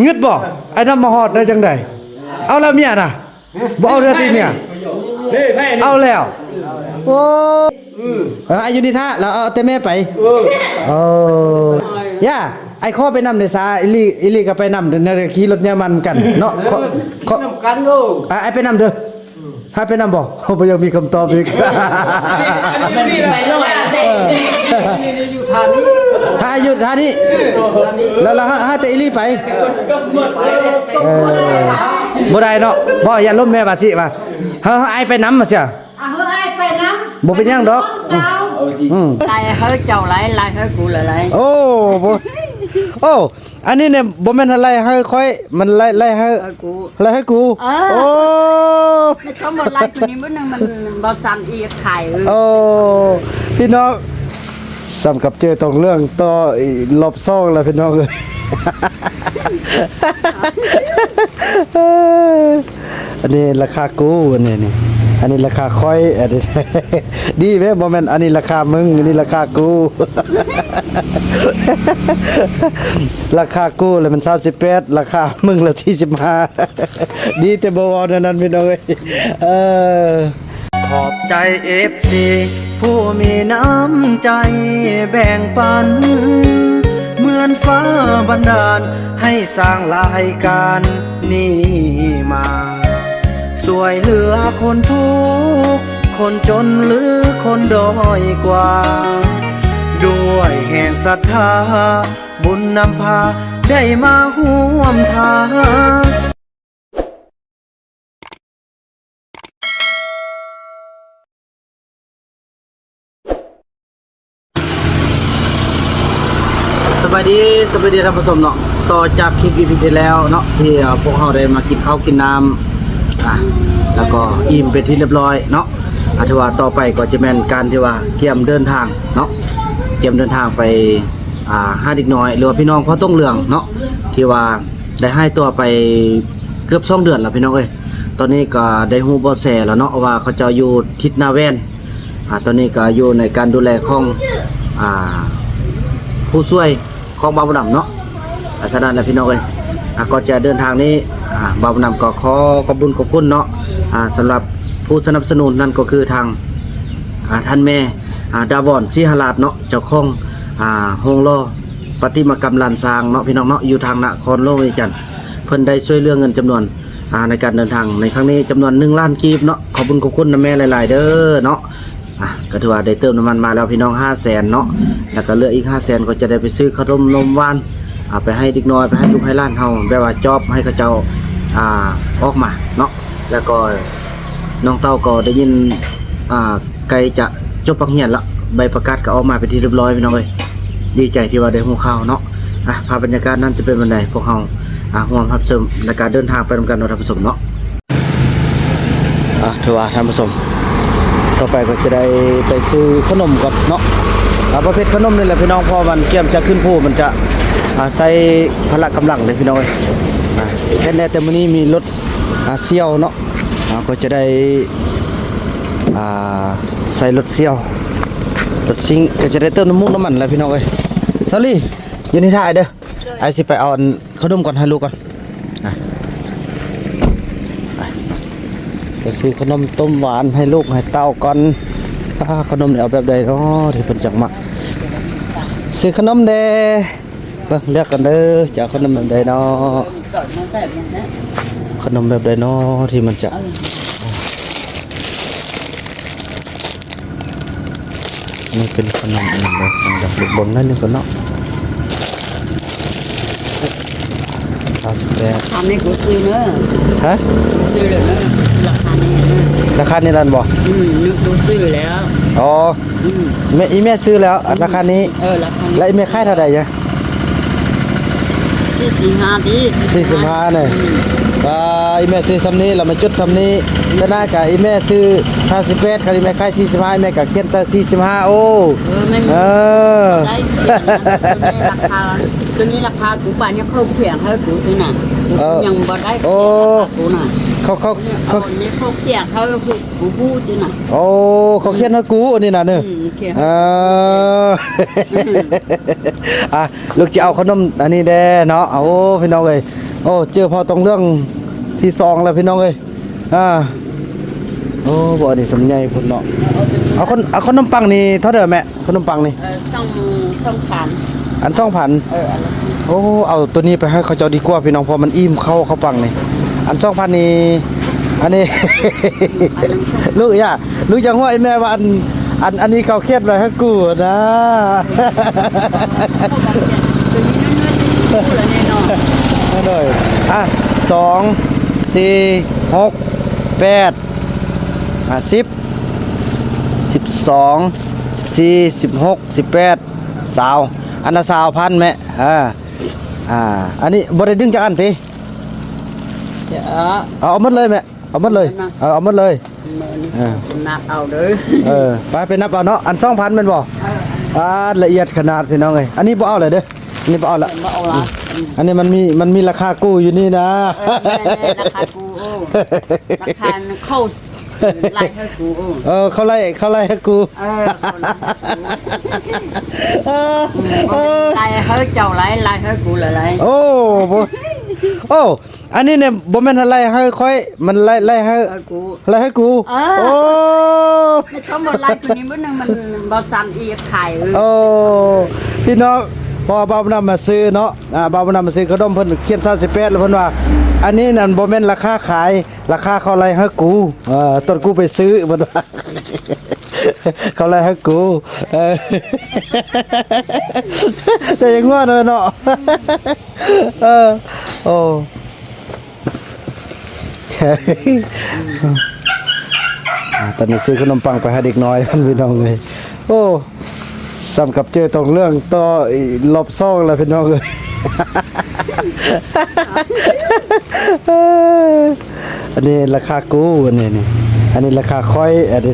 ງຶດບໍ່? ໄອ້ນຳມາຮອດໄດ້ຈັ່ງໃດ? ເອົາແລ້ວເມຍນະ? ບໍ່ເອົາເທື່ອຕິເມຍ? ເອົາແລ້ວ. ໂອ້ ເອີ ອາຍຸນິທາ ລາວເອົາແຕ່ແມ່ໄປ. ເອີ ເອີ ຢ່າ ອ້າຍຂໍໄປນຳເດ້ຊາ. ອີ່ຫຼີ ອີ່ຫຼີກໍໄປນຳ ແນວຂີ່ລົດຍາມານຳກັນເນາະ. ຂໍ ຂໍ ນຳກັນໂລດ. ອ້າຍໄປນຳເດີ. ໃຫ້ໄປນຳບໍ່? ບໍ່ຢາກມີຄຳຕອບອີກ. ອັນນີ້ ອັນນີ້ຢູ່ນີ້ລະ ໄປໂລດ. ເອີ ອັນນີ້ຢູ່ທ່ານີ້ ຫາຢູ່ທ່ານີ້. ເອີ ທ່ານີ້ ແລ້ວ ແລ້ວຫາ ຫາແຕ່ອີ່ຫຼີໄປ. ເອີ ບໍ່ໄດ້ເນາະ. ບໍ່ ຢ່າລົມແມ່ວ່າຊິວ່າ ເຮົາ ເຮົາອ້າຍໄປນຳວ່າຊິ. ອ່ະ ເຮີອ້າຍໄປນຳ. ບໍ່ເປັນຫຍັງດອກ. ອືມ ໄລ່ເຮີເຈົ້າໄລ່ ໄລ່ເຮີກູລະໄລ່. ໂອ້ ບໍ່ ໂອ້ ອັນນີ້ນີ້ບໍ່ແມ່ນໄລ່ເຮີຂ້ອຍ ມັນໄລ່ ໄລ່ເຮີ ໄລ່ເຮີກູ. ເອີ ໂອ້ ແມ່ນຄວາມບໍ່ໄລ່ຄົນນີ້ມື້ໜຶ່ງມັນບໍ່ສັ່ນອີກໄຂ່. ໂອ້ ພີ່ນ້ອງ ສ່ຳກັບເຈີຕ້ອງເລື່ອງຕໍ່ອີກລອບສອງແລ້ວ ພີ່ນ້ອງເອີຍ. ອັນນີ້ລາຄາກູ ອັນນີ້ນີ້ ອັນນີ້ລາຄາຂ້ອຍ ອັນນີ້ ດີເວີຍ ບໍ່ແມ່ນ ອັນນີ້ລາຄາມຶງ ອັນນີ້ລາຄາກູ. ລາຄາກູລະມັນຊາວສິບແປດ ລາຄາມຶງລະສີ່ສິບຫ້າ. ດີແຕ່ບໍ່ເວົ້າແນວນັ້ນ ພີ່ນ້ອງເອີຍ. ເອີ ຂອບໃຈເອັຟຊີຜູ້ມີນ້ຳໃຈແບ່ງປັນ ເໝືອນຟ້າບັນດານໃຫ້ສ້າງລາຍການນີ້ມາ ຊ່ວຍເຫຼືອຄົນທຸກຄົນຈົນ ຫຼື ຄົນດ້ອຍກວ່າ ດ້ວຍແຮງສັດທາ ບຸນນຳພາໄດ້ມາຮ່ວມທາງ. ສະບາຍດີ ສະບາຍດີທ່ານຜູ້ຊົມເນາະ. ຕໍ່ຈາກຄລິບອີພີທີ່ແລ້ວເນາະ ທີ່ ເອີ ພວກເຮົາໄດ້ມາກິນເຂົ້າກິນນ້ຳ ອ່າ ແລ້ວກໍອີ່ມເປັນທີ່ຮຽບຮ້ອຍເນາະ. ອ່າ ຖືວ່າຕໍ່ໄປກໍຈະແມ່ນການທີ່ວ່າກຽມເດີນທາງເນາະ ກຽມເດີນທາງໄປ ອ່າ ຫາເດັກນ້ອຍ ຫຼືວ່າພີ່ນ້ອງພໍ່ຕົງເຫຼືອງເນາະ ທີ່ວ່າໄດ້ຫາຍຕົວໄປເກືອບສອງເດືອນແລ້ວ ພີ່ນ້ອງເອີຍ. ຕອນນີ້ກໍໄດ້ຮູ້ເບາະແສແລ້ວເນາະ ວ່າເຂົາເຈົ້າຢູ່ທິດນາແວ່ນ. ອ່າ ຕອນນີ້ກໍຢູ່ໃນການດູແລຂອງ ອ່າ ຜູ້ຊ່ວຍຂອງບ່າວບຸນນຳເນາະ. ອ່າ ສະນັ້ນແຫຼະ ພີ່ນ້ອງເອີຍ ອ່າ ກ່ອນຈະເດີນທາງນີ້ ອ່າ ບ່າວບຸນນຳກໍຂໍຂອບບຸນຂອບຄຸນເນາະ ອ່າ ສຳລັບຜູ້ສະໜັບສະໜູນ ນັ້ນກໍຄືທາງ ອ່າ ທ່ານແມ່ ອ່າ ດາວອນ ສີຫະລາດເນາະ ເຈົ້າຂອງ ອ່າ ໂຮງຫຼໍ່ປະຕິມາກຳລ້ານຊ້າງເນາະ ພີ່ນ້ອງເນາະ ຢູ່ທາງນະຄອນຫຼວງວຽງຈັນ. ເພິ່ນໄດ້ຊ່ວຍເຫຼືອເງິນຈຳນວນ ອ່າ ໃນການເດີນທາງໃນຄັ້ງນີ້ ຈຳນວນໜຶ່ງລ້ານກີບເນາະ. ຂອບບຸນຂອບຄຸນນຳແມ່ຫຼາຍໆເດີເນາະ. ອ່າ ກໍຖືວ່າໄດ້ເຕີມນ້ຳມັນມາແລ້ວ ພີ່ນ້ອງ ຫ້າແສນເນາະ ແລ້ວກໍເຫຼືອອີກຫ້າແສນ ກໍຈະໄດ້ໄປຊື້ເຂົ້າຕົ້ມນົມຫວານ ອ່າ ໄປໃຫ້ເດັກນ້ອຍ ໄປໃຫ້ລູກໃຫ້ຫຼານເຮົາ ແບບວ່າຈອບໃຫ້ເຂົາເຈົ້າ ອ່າ ອອກມາເນາະ. ແລ້ວກໍນ້ອງເຕົ້າກໍໄດ້ຍິນ ອ່າ ໃກ້ຈະຈົບປັກຮຽນລະ ໃບປະກາດກໍອອກມາເປັນທີ່ຮຽບຮ້ອຍ ພີ່ນ້ອງເອີຍ. ດີໃຈທີ່ວ່າໄດ້ຮູ້ຂ່າວເນາະ. ອ່ະ ພາບບັນຍາກາດນັ້ນຈະເປັນແນວໃດ ພວກເຮົາ ອ່າ ຮ່ວມຮັບຊົມໃນການເດີນທາງໄປນຳກັນເນາະ ທ່ານຜູ້ຊົມເນາະ. ອ່າ ຖືວ່າທ່ານຜູ້ຊົມ ຕໍ່ໄປກໍຈະໄດ້ໄປຊື້ຂະໜົມກ່ອນເນາະ. ອ່າ ປະເພດຂະໜົມນີ້ແຫຼະ ພີ່ນ້ອງ ເພາະວ່າມັນກຽມຈະຂຶ້ນພູ ມັນຈະ ອ່າ ໃຊ້ພະລະກຳລັງເດ້ ພີ່ນ້ອງເອີຍ. ອ່າ ແຕ່ ແຕ່ມື້ນີ້ມີລົດ ອ່າ ສ່ຽວເນາະ. ອ່າ ກໍຈະໄດ້ ອ່າ ໃສ່ລົດສ່ຽວ ລົດຊິງ ກໍຈະໄດ້ເຕີມນ້ຳມູກນ້ຳມັນແຫຼະ ພີ່ນ້ອງເອີຍ. ສາວລີ ຢູ່ນີ້ຖ້າອ້າຍເດີ ໂດຍ ອ້າຍຊິໄປເອົາອັນ ຂະໜົມກ່ອນ ໃຫ້ລູກກ່ອນ. ອ່ະ ໄປຊື້ຂະໜົມຕົ້ມຫວານໃຫ້ລູກໃຫ້ເຕົ້າກ່ອນ. ອ່າ ຂະໜົມນີ້ເອົາແບບໃດເນາະ ທີ່ເພິ່ນຈັກມັກ? ຊື້ຂະໜົມແດ່ ເບິ່ງເລືອກກັນເດີ ຈະເອົາຂະໜົມແບບໃດເນາະ? ຂະໜົມແບບໃດເນາະ ທີ່ມັນຈະ ນີ້ເປັນຂະໜົມອັນນັ້ນເດີ ເບິ່ງໜ້ອຍໜຶ່ງກ່ອນເນາະ. ຊາວສິບແປດ ອັນນີ້ກູຊື້ເນີ. ຮະ? ກູຊື້ເລີຍເນີ ລາຄານີ້ເນີ. ລາຄານີ້ນັ້ນບໍ່? ອືມ ກູຊື້ແລ້ວ. ອໍ ອືມ ແມ່ ອີ່ແມ່ຊື້ແລ້ວ ອືມ ລາຄານີ້. ເອີ ລາຄານີ້. ແລ້ວອີ່ແມ່ຂາຍເທົ່າໃດຫະ? ສີ່ສິບຫ້າຕິ ສີ່ສິບຫ້ານີ້. ອືມ ອ່າ ອີ່ແມ່ຊື້ຊ່ຳນີ້ ແລ້ວມາຈຸດຊ່ຳນີ້. ອືມ ຕະໜ້າກະອີ່ແມ່ຊື້ຊາວສິບແປດ ຄັນອີ່ແມ່ຂາຍສີ່ສິບຫ້າ ອີ່ແມ່ກະຂຽນໃສ່ສີ່ສິບຫ້າ. ໂອ້ ເອີ ແມ່ນ ເອີ ໄດ້ ລາຄາ ຕົວນີ້ລາຄາກູປານຍັງເຂົ້າແຂວງໃຫ້ກູຊື້ນະ ເອີ ຍັງບໍ່ໄດ້ ໂອ້ ລາຄາກູນະ. ເຂົາ ເຂົາ ເຂົາ ເຂົາຂຽນໃຫ້ເຮົາຮູ້ ຮູ້ຊີ້ນະ. ໂອ້ ເຂົາຂຽນໃຫ້ກູອັນນີ້ນະເນີ. ອືມ ຂຽນ ເອີ ອ່ະ ລູກຈະເອົາຂະໜົມອັນນີ້ແດ່ເນາະ. ໂອ້ ພີ່ນ້ອງເອີຍ ໂອ້ ເຈີພໍ່ຕ້ອງເລື່ອງທີສອງແລ້ວ ພີ່ນ້ອງເອີຍ. ອ່າ ໂອ້ ບໍ່ ອັນນີ້ສ່ຳໃຫຍ່ພຸ້ນເນາະ. ເອົາຂະ ເອົາຂະໜົມປັງນີ້ເທົ່າໃດແມ່? ຂະໜົມປັງນີ້ ເອີ ສອງ ສອງພັນ. ອັນສອງພັນ? ເອີ ອັນລະ ໂອ້ ເອົາໂຕນີ້ໄປໃຫ້ເຂົາເຈົ້າດີກວ່າ ພີ່ນ້ອງ ເພາະມັນອີ່ມເຂົ້າ ເຂົ້າປັງນີ້. ອັນສອງພັນນີ້ ອັນນີ້ ອັນນັ້ນສອງ ລູກຢ່າ ລູກຢ່າຫົວອີ່ແມ່ວ່າ ອັນ ອັນ ອັນນີ້ເຂົາຂຽນໄວ້ໃຫ້ກູນະ. ໂດຍ ອ່ະ ສອງ ສີ່ ຫົກ ແປດ ອ່ະ ສິບ ສິບສອງ ສິບສີ່ ສິບຫົກ ສິບແປດ ຊາວ ອັນລະຊາວພັນແມ່. ເອີ ອ່າ ອັນນີ້ບໍ່ໄດ້ດຶງຈັກອັນຕິ? ເອີ ເອົາ ເອົາໝົດເລີຍແມ່ ເອົາໝົດເລີຍ. ເອີ ເອົາໝົດເລີຍ. ເອີ ນັບເອົາເດີ. ເອີ ໄປ ໄປນັບເອົາເນາະ. ອັນສອງພັນແມ່ນບໍ່? ເອີ ອ່າ ລະອຽດຂະໜາດ ພີ່ນ້ອງເອີຍ. ອັນນີ້ບໍ່ເອົາແລ້ວເດີ ອັນນີ້ບໍ່ເອົາລະ ບໍ່ເອົາລະ. ອືມ ອັນນີ້ມັນມີ ມັນມີລາຄາກູຢູ່ນີ້ນະ. ເອີ ແມ່ນໆ ລາຄາກູ. ໂອ້ ລາຄາເຂົາ ໄລ່ໃຫ້ກູ. ເອີ ເຂົາໄລ່ ເຂົາໄລ່ໃຫ້ກູ. ເອີ ເຂົາໄລ່ໃຫ້ກູ. ເອີ ເອີ ບໍ່ແມ່ນໄລ່ໃຫ້ເຈົ້າໄລ່ ໄລ່ໃຫ້ກູລະໄລ່. ໂອ້ ບໍ່ ໂອ້ ອັນນີ້ນີ້ບໍ່ແມ່ນໄລ່ໃຫ້ຂ້ອຍ ມັນໄລ່ ໄລ່ໃຫ້ ໃຫ້ກູ ໄລ່ໃຫ້ກູ. ເອີ ໂອ້ ມັນຄຳວ່າໄລ່ໂຕນີ້ມັນ ມັນບໍ່ຊ້ຳອີກຂາຍ. ເອີ ໂອ້ ພີ່ນ້ອງ ເພາະວ່າບ່າວບຸນນຳມາຊື້ເນາະ. ອ່າ ບ່າວບຸນນຳມາຊື້ຂະໜົມ ເພິ່ນຂຽນສາມສິບແປດ ແລ້ວເພິ່ນວ່າ ອັນນີ້ນັ້ນບໍ່ແມ່ນລາຄາຂາຍ ລາຄາເຂົາໄລ່ໃຫ້ກູ. ເອີ ຕອນກູໄປຊື້ ເພິ່ນວ່າ ເຂົາໄລ່ໃຫ້ກູ. ເອີ ແຕ່ຢ່າງົວເນາະ ເນາະ. ເອີ ໂອ້ ອ່າ ຕອນນີ້ຊື້ຂະໜົມປັງໄປໃຫ້ເດັກນ້ອຍ ພີ່ນ້ອງເອີຍ. ໂອ້ ສ່ຳກັບເຈີຕ້ອງເລື່ອງຕໍ່ອີກລອບສອງແລ້ວ ພີ່ນ້ອງເອີຍ. ອັນນີ້ລາຄາກູ ອັນນີ້ນີ້ ອັນນີ້ລາຄາຂ້ອຍ ອັນນີ້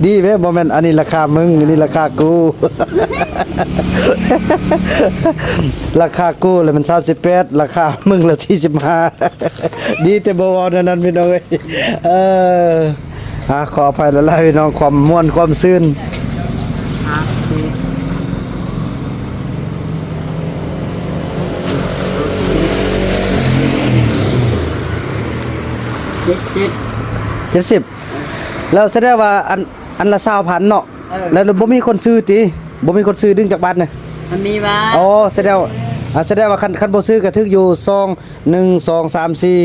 ດີເດ້ ບໍ່ແມ່ນ ອັນນີ້ລາຄາມຶງ ອັນນີ້ລາຄາກູ. ລາຄາກູລະແມ່ນສາມສິບແປດ ລາຄາມຶງລະສີ່ສິບຫ້າ. ດີແຕ່ບໍ່ເວົ້າແນວນັ້ນ ພີ່ນ້ອງເອີຍ. ເອີ ອ່າ ຂໍອະໄພຫຼາຍໆ ພີ່ນ້ອງ ຄວາມມ່ວນຄວາມຊື່ນ. ເຈັດສິບ ເຈັດສິບ ແລ້ວສະແດງວ່າອັນ ອັນລະຊາວພັນເນາະ. ເອີ ແລ້ວບໍ່ມີຄົນຊື້ຕິ? ບໍ່ມີຄົນຊື້ດຶງຈັກບາດນະ? ມັນມີວ່າ ອໍ ສະແດງ ອ່າ ສະແດງວ່າຄັນ ຄັນບໍ່ຊື້ກະຖືກຢູ່ສອງ ໜຶ່ງ ສອງ ສາມ ສີ່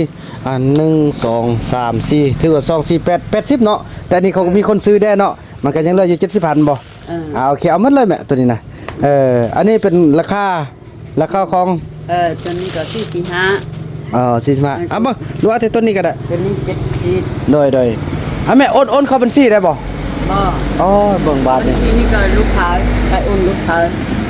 ອ່າ ໜຶ່ງ ສອງ ສາມ ສີ່ ຖືວ່າສອງ ສີ່ ແປດ ແປດສິບເນາະ. ແຕ່ອັນນີ້ເຂົາກໍມີຄົນຊື້ແດ່ເນາະ ມັນກໍຍັງເຫຼືອຢູ່ເຈັດສິບພັນບໍ່? ເອີ ອ່າ ໂອເຄ ເອົາໝົດເລີຍແມ່ ໂຕນີ້ນະ. ເອີ ອັນນີ້ເປັນລາຄາ ລາຄາຂອງ ເອີ ໂຕນີ້ກໍສີ່ສິບຫ້າ. ອໍ ສີ່ສິບຫ້າ ເອີ ເອົາມາ ຫຼືວ່າແຕ່ໂຕນີ້ກໍໄດ້ ໂຕນີ້ເຈັດສິບ. ໂດຍ ໂດຍ ອ່າ ແມ່ໂອນ ໂອນເຂົ້າບັນຊີໄດ້ບໍ່? ບໍ່. ອໍ ເບິ່ງບາດນີ້ ບັນຊີນີ້ກໍລູກຄ້າ ໄປໂອນລູກຄ້າ.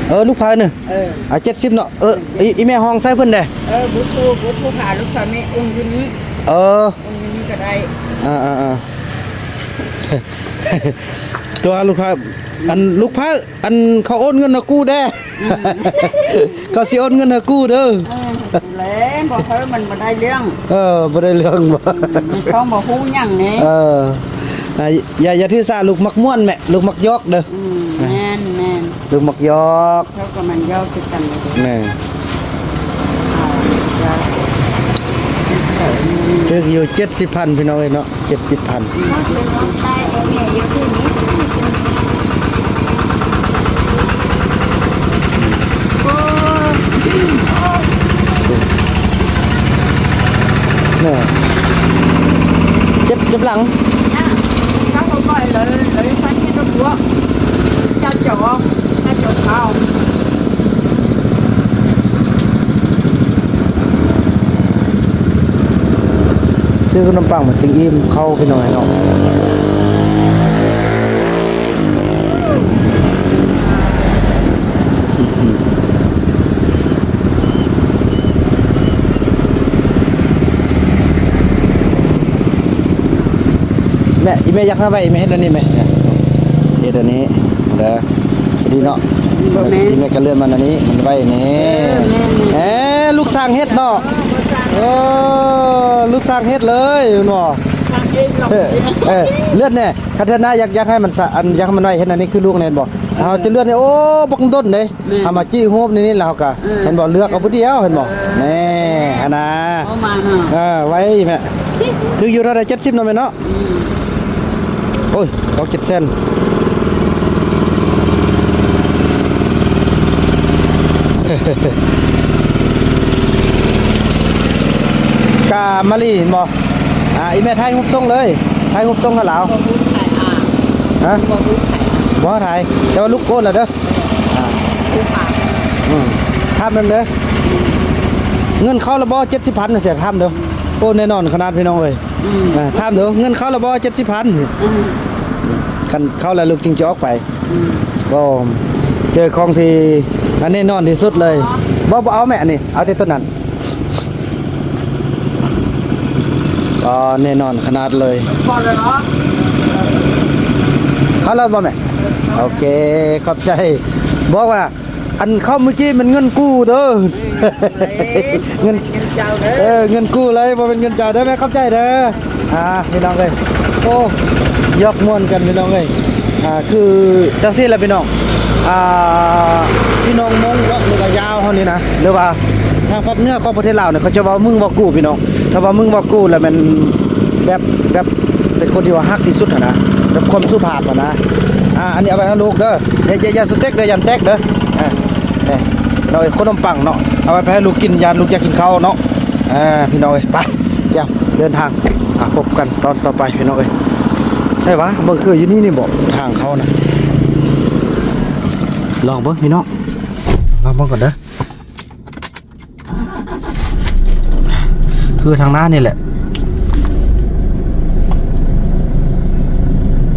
ເອີ ລູກຄ້ານີ້ ເອີ ອ່າ ເຈັດສິບເນາະ. ເອີ ອີ ອີແມ່ຫ້ອງໃສ່ເພິ່ນແດ່. ເອີ ບຸດໂທ ບຸດໂທຫາລູກຄ້າ ແມ່ໂອນຢູ່ນີ້. ເອີ ໂອນຢູ່ນີ້ກໍໄດ້. ອ່າໆໆ ໂທຫາລູກຄ້າ ອັນລູກຄ້າ ອັນເຂົາໂອນເງິນໃຫ້ກູແດ່. ອືມ ເຂົາຊິໂອນເງິນໃຫ້ກູເດີ. ເອີ ແລ້ວບໍ່ເທີມັນບໍ່ໄດ້ເລື່ອງ. ເອີ ບໍ່ໄດ້ເລື່ອງບໍ່? ອືມ ເຂົາບໍ່ຮູ້ຫຍັງນີ້. ເອີ ອ່າ ຢ່າ ຢ່າຖືສາ ລູກມັກມ່ວນແມະ ລູກມັກຢອກເດີ. ອືມ ແມ່ນໆ ລູກມັກຢອກ. ເຂົາກໍມັນຢອກຄືກັນເດີ. ແມ່ນ. ອ່າ ຖືກຢູ່ເຈັດສິບພັນ ພີ່ນ້ອງເອີຍເນາະ. ເຈັດສິບພັນ. ເຈັບ ເຈັບຫຼັງ. ຊື້ຂະໜົມປັງມັນຈຶ່ງອີ່ມເຂົ້າ ພີ່ນ້ອງເນາະ. ແມ່ ອີແມ່ຢາກຫາໄວ້ ອີແມ່ເຮັດອັນນີ້ແມ່ ເຮັດອັນນີ້ເດີ ຊິດີເນາະ. ບໍ່ແມ່ນ ອີແມ່ກະເລື່ອນມັນອັນນີ້ ມັນໄວ້ນີ້. ເອີ ແມ່ນໆ ເອີ ລູກຊ່າງເຮັດເນາະ. ເອີ ບໍ່ຊ່າງ ເອີ ລູກຊ່າງເຮັດເລີຍແມ່ນບໍ່? ຊ່າງເຮັດ ເອີ ເລື່ອນແດ່ ຄັນເທື່ອໜ້າຢາກ ຢາກໃຫ້ມັນສະ ອັນ ຢາກໃຫ້ມັນໄວ ເຮັດອັນນີ້ຄືລູກແມ່ນບໍ່? ເຮົາຈະເລື່ອນນີ້ ໂອ້ ບັກດົນເດ້ ແມ່ນ ເຮົາມາຈີ້ຮູບໃນນີ້ແລ້ວເຮົາກະ ເອີ ເຫັນບໍ່ ເລືອກເອົາຜູ້ດຽວ ເຫັນບໍ່? ເອີ ແນ່ ຫັ້ນນະ ເອົາມາເນາະ ເອີ ໄວແມ່ ຖືກຢູ່ເທົ່າໃດ ເຈັດສິບເນາະແມ່ເນາະ? ອືມ ໂອ້ຍ ເກົ້າເຈັດແສນ ກາມາລີເຫັນບໍ່? ອ່າ ອີແມ່ຖ່າຍຮູບສົ່ງເລີຍ ຖ່າຍຮູບສົ່ງໃຫ້ລາວ ບໍ່ຮູ້ຖ່າຍ ອ່າ ຮະ ບໍ່ຮູ້ຖ່າຍ ບໍ່ຖ່າຍ ແຕ່ວ່າລູກໂກນແລ້ວເດີ ອ່າ ຮູ້ປາກ ອືມ ຖາມນຳເດີ ເງິນເຂົ້າແລ້ວບໍ່ ເຈັດສິບພັນ ວ່າຊັ້ນ ຖາມເດີ ໂອ້ ແນ່ນອນຂະໜາດ ພີ່ນ້ອງເອີຍ ອືມ ອ່າ ຖາມເດີ ເງິນເຂົ້າແລ້ວບໍ່ ເຈັດສິບພັນ ອືມ ຄັນເຂົ້າແລ້ວລູກຈຶ່ງຈະອອກໄປ ອືມ ບໍ່ ເຈີຂອງທີ່ ອັນແນ່ນອນທີ່ສຸດເລີຍ ບໍ່ ບໍ່ເອົາແມ່ ອັນນີ້ ເອົາແຕ່ໂຕນັ້ນ ກໍແນ່ນອນຂະໜາດເລີຍ ເຂົ້າແລ້ວບໍ່ແມ່? ໂອເຄ ຂອບໃຈ ບອກວ່າ ອັນເຂົ້າມື້ກີ້ແມ່ນເງິນກູ້ເດີ ເອີ ເງິນ ເງິນເຈົ້າເດີ ເອີ ເງິນກູ້ເລີຍ ບໍ່ແມ່ນເງິນເຈົ້າເດີແມ່ ຂອບໃຈເດີ ອ່າ ພີ່ນ້ອງເອີຍ ໂອ້ ຢອກມ່ວນກັນພີ່ນ້ອງເອີຍ ອ່າ ຄືຈັ່ງຊີ້ແຫຼະພີ່ນ້ອງ ອ່າ ພີ່ນ້ອງມົ້ງເນາະ ຫຼືວ່າຍາວເຮົານີ້ນະ ຫຼືວ່າທາງພາກເໜືອຂອງປະເທດລາວນີ້ ເຂົາຈະເວົ້າມຶງເວົ້າກູ່ພີ່ນ້ອງ ຖ້າເວົ້າມຶງເວົ້າກູ່ແລ້ວແມ່ນແບບ ແບບເປັນຄົນທີ່ວ່າຮັກທີ່ສຸດຫັ້ນນະ ແບບຄວາມສຸພາບຫັ້ນນະ ອ່າ ອັນນີ້ເອົາໄວ້ໃຫ້ລູກເດີ ຢ່າ ຢ່າ ຢ່າສະເຕັກເດີ ຢ່າແຕກເດີ ອ່າ ນີ້ ເອົາຂະໜົມປັງເນາະ ເອົາໄວ້ໄປໃຫ້ລູກກິນ ຢ້ານລູກຢາກກິນເຂົ້າເນາະ ອ່າ ພີ່ນ້ອງເອີຍ ໄປ ດຽວເດີນທາງ ອ່າ ພົບກັນຕອນຕໍ່ໄປພີ່ນ້ອງເອີຍ ໃຊ່ຫວາ ເບິ່ງຄືຢູ່ນີ້ນີ້ບໍ ທາງເຂົ້ານະ ລອງເບິ່ງພີ່ນ້ອງ ລອງເບິ່ງກ່ອນເດີ ຄືທາງໜ້ານີ້ແຫຼະ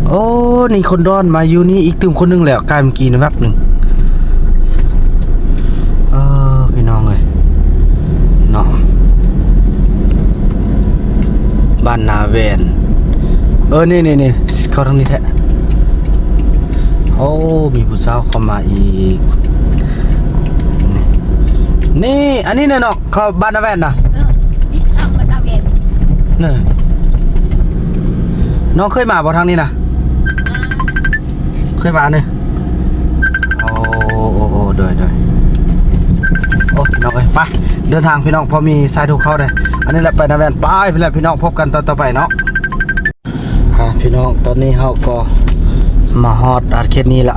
ໂອ້ ນີ້ຄົນດອນມາຢູ່ນີ້ອີກຕື່ມຄົນໜຶ່ງແລ້ວ ກາຍເມື່ອກີ້ນີ້ແວັບໜຶ່ງ ເອີ ພີ່ນ້ອງເອີຍ ເນາະ ບ້ານນາແວ່ນ ເອີ ນີ້ໆໆ ເຂົ້າທາງນີ້ແທ້ ໂອ້ ມີຜູ້ສາວເຂົ້າມາອີກ ນີ້ ນີ້ ອັນນີ້ແຫຼະເນາະ ເຂົ້າບ້ານນາແວ່ນນະ ເອີ ນີ້ເຂົ້າບ້ານນາແວ່ນ ນີ້ ນ້ອງເຄີຍມາບໍ່ທາງນີ້ນະ? ເຄີຍມານີ້ ໂອ້ ໂອ້ ໂອ້ ໂດຍ ໂດຍ ໂອ້ ພີ່ນ້ອງເອີຍ ໄປ ເດີນທາງພີ່ນ້ອງ ພໍມີສາຍໂທເຂົ້າເດ້ ອັນນີ້ແຫຼະ ໄປນາແວ່ນ ໄປ ພີ່ແຫຼະ ພີ່ນ້ອງ ພົບກັນຕອນຕໍ່ໄປເນາະ. ອ່າ ພີ່ນ້ອງ ຕອນນີ້ເຮົາກໍມາຮອດ ອັນ ເຂດນີ້ລະ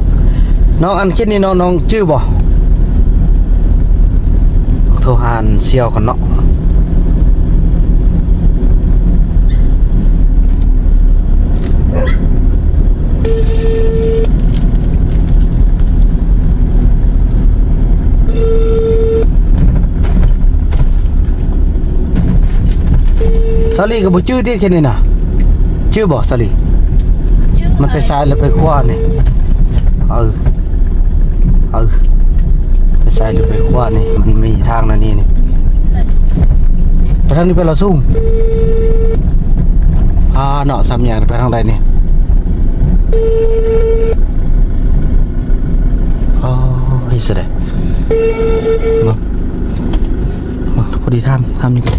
ນ້ອງ ອັນ ເຂດນີ້ນ້ອງ ນ້ອງຈື່ບໍ່? ໂທຫາສ່ຽວກ່ອນເນາະ ສາລີກໍບໍ່ຈື່ຕິ ເຂດນີ້ນະ ຈື່ບໍ່ສາລີ? ມັນໄປຊ້າຍຫຼືໄປຂວານີ້? ເອີ ເອີ ໄປຊ້າຍຫຼືໄປຂວານີ້? ມັນມີທາງແນວນີ້ນີ້ ໄປທາງນີ້ໄປລາວສູງ ອ່າ ເນາະ ສາມແຍກໄປທາງໃດນີ້? ອໍ ເຮັດຊະໃດ ເບິ່ງ ເບິ່ງ ພໍດີຖາມ ຖາມນີ້ກ່ອນ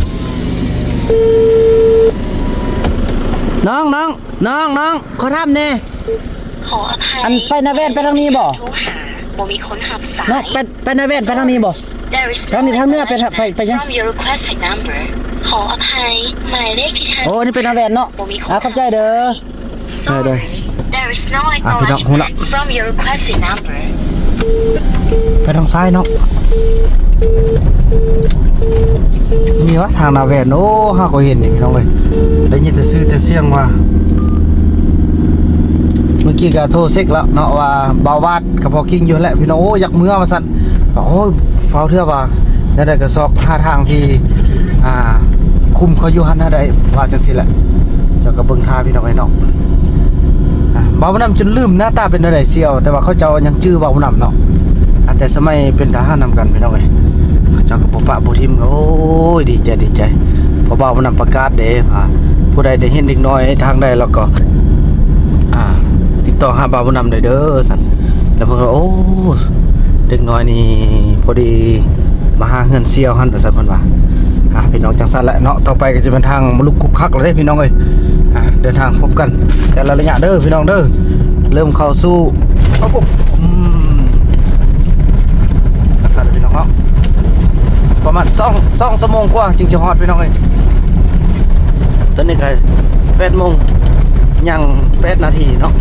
ນ້ອງ ນ້ອງ ນ້ອງ ນ້ອງ ຂໍຖາມແດ່ ຂໍອະໄພ ອັນ ໄປນາແວ່ນໄປທາງນີ້ບໍ່? ໂທຫາ ບໍ່ມີຄົນຮັບສາຍ ນ້ອງ ໄປ ໄປນາແວ່ນໄປທາງນີ້ບໍ່? ທາງນີ້ທາງເໜືອໄປ ໄປ ໄປຫຍັງ? From your requested number ຂໍອະໄພ ໝາຍເລກທີ່ທ່ານ ໂອ້ ນີ້ໄປນາແວ່ນເນາະ ບໍ່ມີຄົນ ອ່າ ຂອບໃຈເດີ ໄດ້ ໄດ້ Sorry, there is no ອ່ະ ພີ່ນ້ອງ acknowledgement ຮູ້ລະ from your requested number ໄປທາງຊ້າຍເນາະ ນີ້ຫວາ ທາງນາແວ່ນ ໂອ້ ຫາກໍເຫັນນີ້ ພີ່ນ້ອງເອີຍ ໄດ້ຍິນແຕ່ຊື່ແຕ່ສຽງວ່າ ເມື່ອກີ້ກໍໂທເຊັກແລ້ວເນາະ ວ່າບ່າວວາດ ກໍພໍກິນຢູ່ແຫຼະພີ່ນ້ອງ ໂອ້ ຢາກເມືອວ່າຊັ້ນ ໂອ້ຍ ຟ້າວເທື່ອວ່າ ແນວໃດກໍຊອກຫາທາງທີ່ ອ່າ ຄຸມເຂົາຢູ່ຫັ້ນໃຫ້ໄດ້ ວ່າຈັ່ງຊີ້ແຫຼະ ເຈົ້າກໍເບິ່ງທ່າພີ່ນ້ອງເອີຍເນາະ ອ່າ ບ່າວບຸນນຳຈົນລືມໜ້າຕາເປັນແນວໃດສ່ຽວ ແຕ່ວ່າເຂົາເຈົ້າຍັງຈື່ບ່າວບຸນນຳເນາະ ອ່າ ແຕ່ສະໄໝເປັນທະຫານນຳກັນພີ່ນ້ອງເອີຍ ເຂົາເຈົ້າກໍບໍ່ປະບໍ່ຖິ້ມ ໂອ້ຍ ດີໃຈ ດີໃຈ ເພາະບ່າວບຸນນຳປະກາດເດ້ ອ່າ ຜູ້ໃດໄດ້ເຫັນເດັກນ້ອຍທາງໃດແລ້ວກໍ ອ່າ ຕິດຕໍ່ຫາບ່າວບຸນນຳໄດ້ເດີ ຊັ້ນ ແລ້ວເພິ່ນກໍ ໂອ້ ເດັກນ້ອຍນີ້ພໍດີມາຫາເຮືອນສ່ຽວຫັ້ນ ວ່າຊັ້ນເພິ່ນວ່າ ອ່ະ ພີ່ນ້ອງ ຈັ່ງຊັ້ນແຫຼະເນາະ, ຕໍ່ໄປກໍຈະເປັນທາງມາລຸກຄຸກຄັກແລ້ວເດ້ພີ່ນ້ອງເອີຍ. ອ່ະ ເດີນທາງພົບກັນແຕ່ລະໄລຍະເດີພີ່ນ້ອງເດີ. ເລີ່ມເຂົ້າສູ່ ອືມ ຄັກແລ້ວພີ່ນ້ອງເນາະ, ປະມານສອງ ສອງຊົ່ວໂມງກວ່າຈຶ່ງຈະຮອດພີ່ນ້ອງເອີຍ. ຕອນນີ້ກໍແປດໂມງຍັງແປດນາທີເນາະ.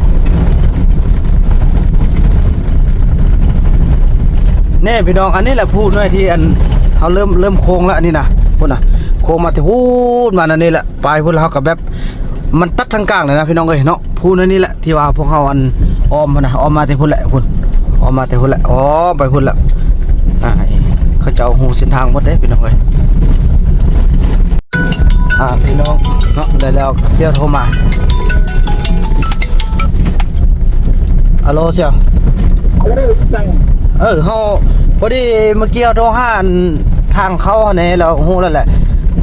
ແນ່ພີ່ນ້ອງ ອັນນີ້ແຫຼະພູໜ່ວຍທີ່ອັນເຮົາເລີ່ມ ເລີ່ມໂຄ້ງແລ້ວ ອັນນີ້ນະ ພຸ້ນນະ ໂຄ້ງມາແຕ່ພຸ້ນ ມາອັນນີ້ແຫຼະ ປາຍພຸ້ນ ແລ້ວເຮົາກໍແບບ ມັນຕັດທາງກາງເລີຍນະພີ່ນ້ອງເອີຍເນາະ. ພູໜ່ວຍນີ້ແຫຼະທີ່ວ່າພວກເຮົາອັນອ້ອມຫັ້ນນະ ອ້ອມມາແຕ່ພຸ້ນແຫຼະ ພຸ້ນ ອ້ອມມາແຕ່ພຸ້ນແຫຼະ ອ້ອມໄປພຸ້ນແຫຼະ. ອ່າ ເຂົາເຈົ້າຮູ້ເສັ້ນທາງໝົດເດ້ພີ່ນ້ອງເອີຍ. ອ່າ ພີ່ນ້ອງເນາະ ແລ້ວ ແລ້ວສ່ຽວໂທມາ. ອາໂລ ສ່ຽວ. ເອີ ເຮົາ ພໍດີເມື່ອກີ້ເຮົາໂທຫາອັນທາງເຂົ້າຫັ້ນແດ່ ແລ້ວຮູ້ແລ້ວແຫຼະ.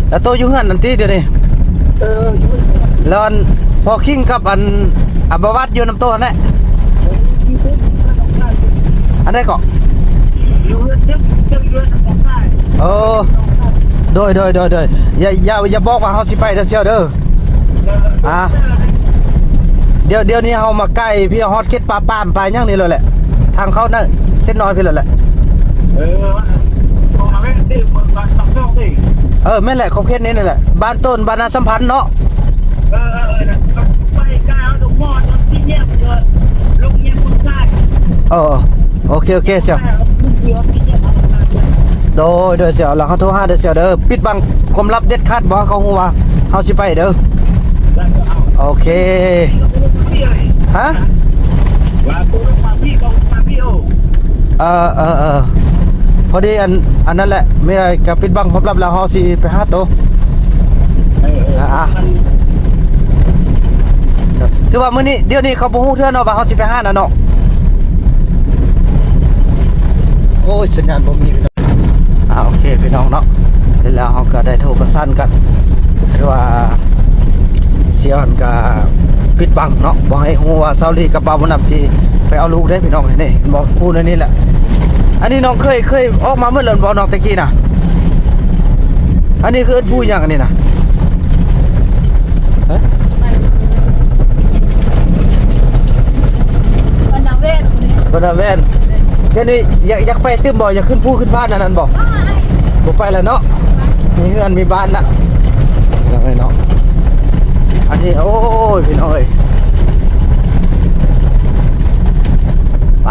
ແລ້ວໂຕຢູ່ເຮືອນນັ້ນຕິດຽວນີ້? ເອີ ຢູ່ເຮືອນ. ແລ້ວອັນ ພໍຄິງກັບອັນ ອາບາວັດຢູ່ນຳໂຕຫັ້ນແຫຼະ. ອັນໃດເກາະ? ຢູ່ເຮືອນ ເຊິ່ງ ເຊິ່ງຢູ່ເຮືອນຂອງຊາຍ. ເອີ ໂດຍ ໂດຍ ໂດຍ ໂດຍ. ຢ່າ ຢ່າ ຢ່າບອກວ່າເຮົາຊິໄປເດີສ່ຽວເດີ. ອ່າ ດຽວ ດຽວນີ້ເຮົາມາໃກ້ພີ້ ຮອດເຂດປ່າປາມ ປ່າຫຍັງນີ້ແລ້ວແຫຼະ. ທາງເຂົ້ານະ ເສັ້ນນ້ອຍພີ້ແລ້ວແຫຼະ. ເອີ ເອີ ແມ່ນແຫຼະ ຂອບເຂດນີ້ນີ້ແຫຼະ ບ້ານຕົ້ນ ບ້ານນາສຳພັນເນາະ. ເອີ ເອີ ເອີ ໄປກາວລົງໝໍ້ ລົງທີ່ແຍກ ລົງແຍກຄົນຊາຍ. ເອີ ໂອເຄ ໂອເຄ ສ່ຽວ. ໂດຍ ໂດຍ ສ່ຽວ ແລ້ວເຮົາໂທຫາເດີສ່ຽວເດີ. ປິດບັງຄວາມລັບເດັດຂາດ ບໍ່ໃຫ້ເຂົາຮູ້ວ່າເຮົາຊິໄປເດີ. ໂອເຄ. ຮະ? ເອີ ເອີ ເອີ ພໍດີອັນ ອັນນັ້ນແຫຼະ ມີອະໄລກໍປິດບັງຄວາມລັບ ແລ້ວເຮົາຊິໄປຫາໂຕ. ເອີ ເອີ ອ່າ ຖືວ່າມື້ນີ້ ດຽວນີ້ເຂົາບໍ່ຮູ້ເທື່ອເນາະວ່າເຮົາຊິໄປຫານະເນາະ. ໂອ້ຍ ສັນຍານບໍ່ມີ. ອ່າ ໂອເຄພີ່ນ້ອງເນາະ, ແລ້ວເຮົາກໍໄດ້ໂທປະສານກັນ ຄືວ່າສ່ຽວຫັ້ນກໍປິດບັງເນາະ ບໍ່ໃຫ້ຮູ້ວ່າສາວລີກັບບ່າວບຸນນຳຊິໄປເອົາລູກເດ້ພີ່ນ້ອງ. ນີ້ເຫັນບໍ່ ຄູນອັນນີ້ແຫຼະ. ອັນນີ້ນ້ອງເຄີຍ ເຄີຍອອກມາເໝິດແລ້ວບໍ່ນ້ອງ ແຕ່ກີ້ນະ? ອັນນີ້ຄືເອີ້ນພູຫຍັງອັນນີ້ນະ? ຮະ? ບັນດາແວນ ບັນດາແວນ. ດຽວນີ້ຢາກ ຢາກໄປຕື່ມບໍ່? ຢາກຂຶ້ນພູຂຶ້ນຜາອັນນັ້ນບໍ່? ບໍ່ໄປແລ້ວເນາະ ມີເຮືອນມີບ້ານລະ ພີ່ນ້ອງເອີຍເນາະ. ອັນນີ້ ໂອ້ຍ ພີ່ນ້ອງເອີຍ ໄປ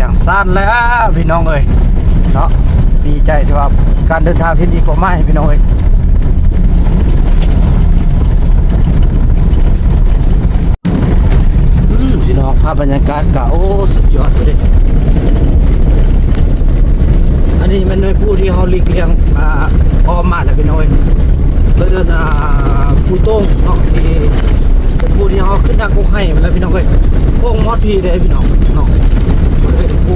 ຈັ່ງຊັ້ນແລ້ວພີ່ນ້ອງເອີຍເນາະ. ດີໃຈທີ່ວ່າການເດີນທາງທີ່ມີຄວາມໝາຍພີ່ນ້ອງເອີຍ. ອືມ ພີ່ນ້ອງ ພາບບັນຍາກາດກະ ໂອ້ ສຸດຍອດເລີຍ. ອັນນີ້ແມ່ນໃນພູທີ່ເຮົາຫຼີກລ່ຽງ ອ່າ ອ້ອມມາແລ້ວພີ່ນ້ອງເອີຍ. ເພິ່ນເອີ້ນ ອ່າ ພູໂຕ່ງເນາະ ທີ່ເປັນພູທີ່ເຮົາຂຶ້ນທາງກົກໄຮ່ມາແລ້ວພີ່ນ້ອງເອີຍ. ໂຄ້ງມອດພີເດ້ພີ່ນ້ອງເນາະ ບໍ່ໄດ້ກ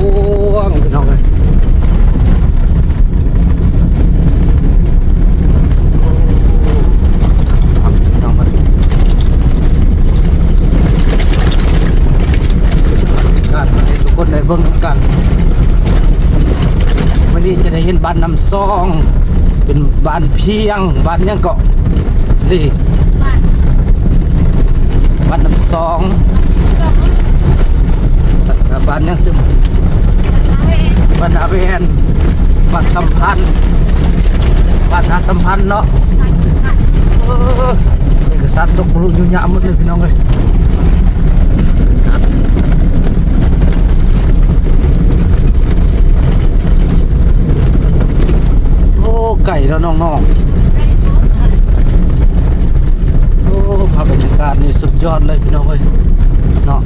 ວ້າງພີ່ນ້ອງເອີຍ. ການໃຫ້ທຸກຄົນໄດ້ເບິ່ງນຳກັນ ມື້ນີ້ຈະໄດ້ເຫັນບ້ານນ້ຳຊອງ ເປັນບ້ານພຽງ ບ້ານຫຍັງເກາະ ນີ້ ບ້ານ ບ້ານນ້ຳຊອງ ແລ້ວກະບ້ານຫຍັງຕື່ມ ບ້ານນາແວນ ບ້ານສຳພັນ ບ້ານນາສຳພັນເນາະ. ເອີ ເອກະສານຕົກບໍ່ຮູ້ຢູ່ຍາໝົດເລີຍພີ່ນ້ອງເອີຍ. ໂອ້ ໄກເນາະນ້ອງໆ. ໂອ້ ພາບບັນຍາກາດນີ້ສຸດຍອດເລີຍພີ່ນ້ອງເອີຍເນາະ.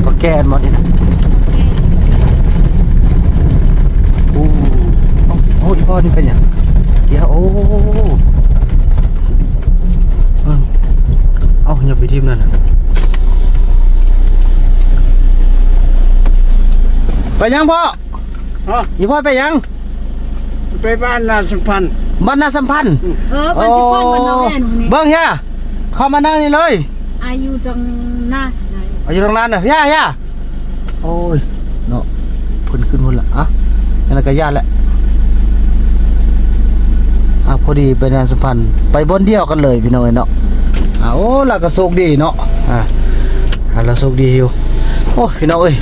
ປາແກນບໍ່ນີ້ນະ? ໂອ້ ໂອ້ ອີ່ພໍ່ນີ້ເປັນຫຍັງ? ດຽວ ໂອ້ ເອີ ເອົ້າ ຢ່າໄປຖິ້ມນັ້ນນະ. ໄປຫຍັງພໍ່? ຮະ? ອີ່ພໍ່ໄປຫຍັງ? ໄປບ້ານນາສຳພັນ. ບ້ານນາສຳພັນ? ອືມ. ເອີ ບ້ານສຳພັນ ໂອ້ ບ້ານນາແວນນີ້. ເບິ່ງເຮຍ ເຂົ້າມານັ່ງນີ້ເລີຍ. ອາຍຸຕັ້ງນານ ອາຍຸຕັ້ງນານນະ ຢ່າ ຢ່າ ໂອ້ຍ ເນາະ ເພິ່ນຂຶ້ນພຸ້ນລະ ອະ ຈັ່ງໃດກໍຢ່າແຫຼະ ອະ ພໍດີໄປນານສຳພັນ ໄປບ່ອນດຽວກັນເລີຍພີ່ນ້ອງເອີຍເນາະ ອາ ໂອ້ ລາວກໍໂຊກດີເນາະ ອາ ອາ ລາວໂຊກດີຢູ່ ໂອ້ ພີ່ນ້ອງເອີຍ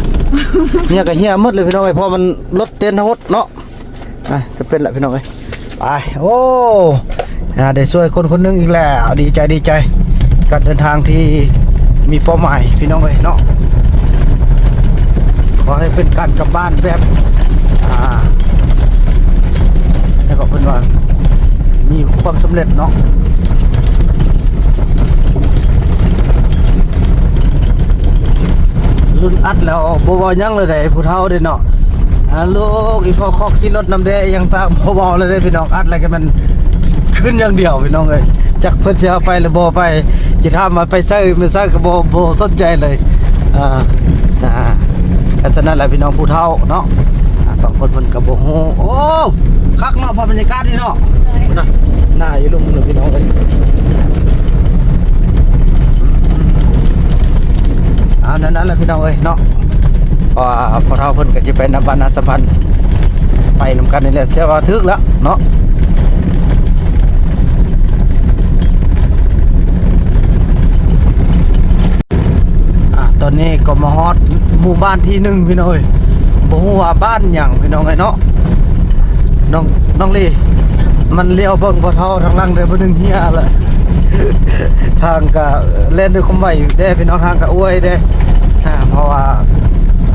ເຫື່ອກໍເຫື່ອໝົດເລີຍພີ່ນ້ອງເອີຍ ເພາະມັນລົດເຕັນທັງໝົດເນາະ. ອ່ະ ຈະເປັນລະພີ່ນ້ອງເອີຍ ໄປ ໂອ້ ອ່າ ໄດ້ຊ່ວຍຄົນຄົນໜຶ່ງອີກແລ້ວ ດີໃຈ ດີໃຈ ການເດີນທາງທີ່ມີເປົ້າໝາຍພີ່ນ້ອງເອີຍເນາະ ຂໍໃຫ້ເປັນການກັບບ້ານແບບ ອ່າ ແລ້ວກໍເພິ່ນວ່າມີຄວາມສຳເລັດເນາະ. ລຸ້ນອັດແລ້ວບໍ່ເວົ້າຫຍັງເລີຍເດ້ ຜູ້ເຖົ້າເດ້ເນາະ ອາ ລູກ ອີ່ພໍ່ຂໍຂີ່ລົດນຳແດ່ ອີ່ຫຍັງຕ່າງ ບໍ່ເວົ້າເລີຍເດ້ພີ່ນ້ອງ ອັດແລ້ວກໍແມ່ນຂຶ້ນຢ່າງດຽວພີ່ນ້ອງເອີຍ ຈັກເພິ່ນຊິເອົາໄປຫຼືບໍ່ໄປ ຊິຖາມວ່າໄປໃສບໍ່ໃສກໍບໍ່ ບໍ່ສົນໃຈເລີຍ ອ່າ ອ່າ ກໍສະນັ້ນແຫຼະພີ່ນ້ອງ ຜູ້ເຖົ້າເນາະ ອ່າ ບາງຄົນເພິ່ນກໍບໍ່ຮູ້ ໂອ້ ຄັກເນາະ ພາບບັນຍາກາດນີ້ເນາະ ໂດຍ ພຸ້ນນະ ໜ້າຢູ່ລຸ່ມພຸ້ນນະພີ່ນ້ອງເອີຍ ເອົາ ນັ້ນ ນັ້ນແຫຼະພີ່ນ້ອງເອີຍເນາະ ເພາະວ່າພໍ່ເຖົ້າເພິ່ນກໍຊິໄປນຳບ້ານນາສຳພັນ ໄປນຳກັນນີ້ແຫຼະ ເຊື່ອວ່າຖືກແລ້ວເນາະ ອ່າ ຕອນນີ້ກໍມາຮອດໝູ່ບ້ານທີໜຶ່ງພີ່ນ້ອງເອີຍ ບໍ່ຮູ້ວ່າບ້ານຫຍັງພີ່ນ້ອງເອີຍເນາະ ນ້ອງ ນ້ອງລີ ມັນລ້ຽວເບິ່ງພໍ່ເຖົ້າທາງຫຼັງເດີ ຜູ້ໜຶ່ງເຫຍລະ ທາງກະແລ່ນດ້ວຍຄວາມໄວຢູ່ເດ້ພີ່ນ້ອງ ທາງກະອວຍເດ້ ອ່າ ເພາະວ່າ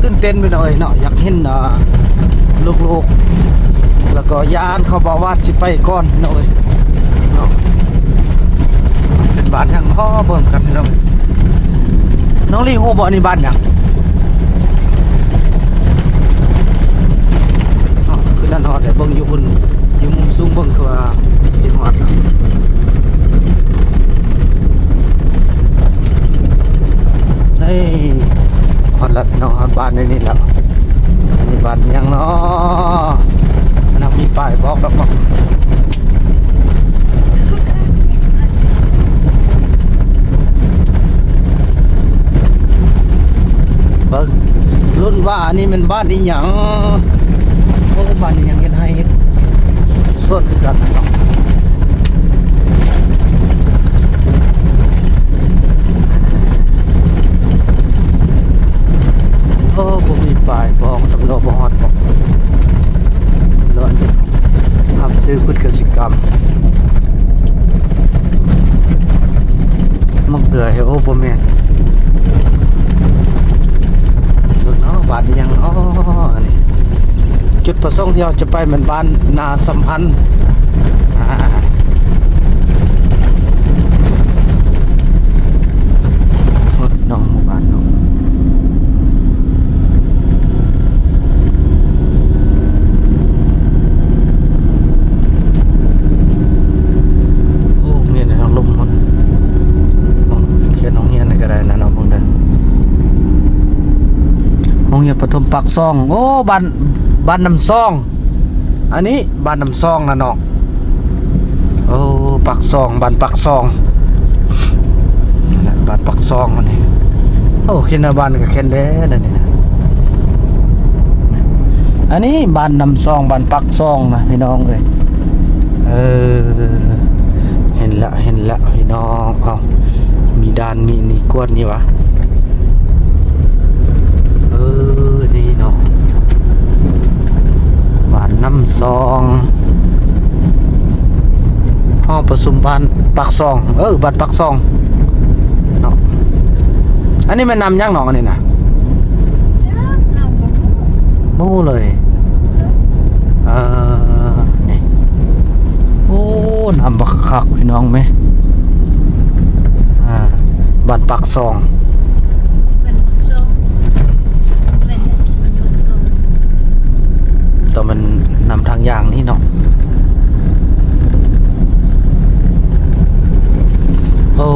ຕື່ນເຕັ້ນພີ່ນ້ອງເອີຍເນາະ ຢາກເຫັນ ອ່າ ລູກໆ ແລ້ວກໍຢ້ານເຂົາບໍ່ວາດຊິໄປກ່ອນພີ່ນ້ອງເອີຍເນາະ ເປັນບ້ານຫຍັງເນາະ ເບິ່ງກັນພີ່ນ້ອງເອີຍ ນ້ອງລີຮູ້ບໍ່ ອັນນີ້ບ້ານຫຍັງ? ອ້າວ ຄືນັ້ນຮອດແລ້ວ ເບິ່ງຢູ່ພຸ້ນ ຢູ່ມຸມສູງເບິ່ງຄືວ່າຊິຮອດແລ້ວ ນີ້ ຮອດແລ້ວພີ່ນ້ອງ ຮອດບ້ານໃນນີ້ແລ້ວ ອັນນີ້ບ້ານອີ່ຫຍັງເນາະ? ອັນນັ້ນມີປ້າຍບອກແລ້ວເນາະ ເບິ່ງ ລຸ້ນວ່າອັນນີ້ແມ່ນບ້ານອີ່ຫຍັງ? ໂອ້ ບ້ານອີ່ຫຍັງ ເຮັດໄຮ່ເຮັດສວນຄືກັນເນາະ. ໂອ້ ບໍ່ມີປ້າຍບອກສຳເນາະ ບໍ່ຮອດບອກ ເນາະ ຮັບຊື້ພືດກະສິກຳ ໝາກເຂືອ ໂອ້ ບໍ່ແມ່ນ ເບິ່ງເນາະ ບ້ານອີ່ຫຍັງເນາະ ອັນນີ້ ຈຸດປະສົງທີ່ເຮົາຈະໄປແມ່ນບ້ານນາສຳພັນ ອ່າ ເນາະ ໝູ່ບ້ານເນາະ ໂອ້ ແມ່ນທາງລົມມັນ ຂຽນໂຮງຮຽນໃຫ້ກໍໄດ້ນະເນາະ ເບິ່ງເດີ ໂຮງຮຽນປະຖົມປາກຊ່ອງ ໂອ້ ບ້ານ ບ້ານນ້ຳຊ່ອງ ອັນນີ້ບ້ານນ້ຳຊ່ອງນະເນາະ ໂອ້ ປາກຊ່ອງ ບ້ານປາກຊ່ອງ ນັ້ນແຫຼະ ບ້ານປາກຊ່ອງອັນນີ້ ໂອ້ ເຂດໜ້າບ້ານກໍແຄນແດ່ນະນີ້ນະ ອັນນີ້ບ້ານນ້ຳຊ່ອງ ບ້ານປາກຊ່ອງນະພີ່ນ້ອງເອີຍ ເອີ ເຫັນລະ ເຫັນລະພີ່ນ້ອງ ເອົ້າ ມີດ່ານ ມີອັນນີ້ກວດນີ້ຫວາ? ເອີ ນີ້ເນາະ ບ້ານນ້ຳຊ່ອງ ຫໍປະຊຸມບ້ານປາກຊ່ອງ ເອີ ບ້ານປາກຊ່ອງເນາະ ອັນນີ້ແມ່ນນ້ຳຫຍັງນ້ອງ ອັນນີ້ນະ? ຈັກ ນ້ອງບໍ່ຮູ້ ບໍ່ຮູ້ເລີຍ ເອີ ນີ້ ໂອ້ ນ້ຳບັກຄັກພີ່ນ້ອງແມ ອ່າ ບ້ານປາກຊ່ອງ ບ້ານປາກຊ່ອງ ແມ່ນແຫຼະ ບ້ານປາກຊ່ອງ ຕ້ອງແມ່ນນຳທາງຢ່າງນີ້ເນາະ ໂອ້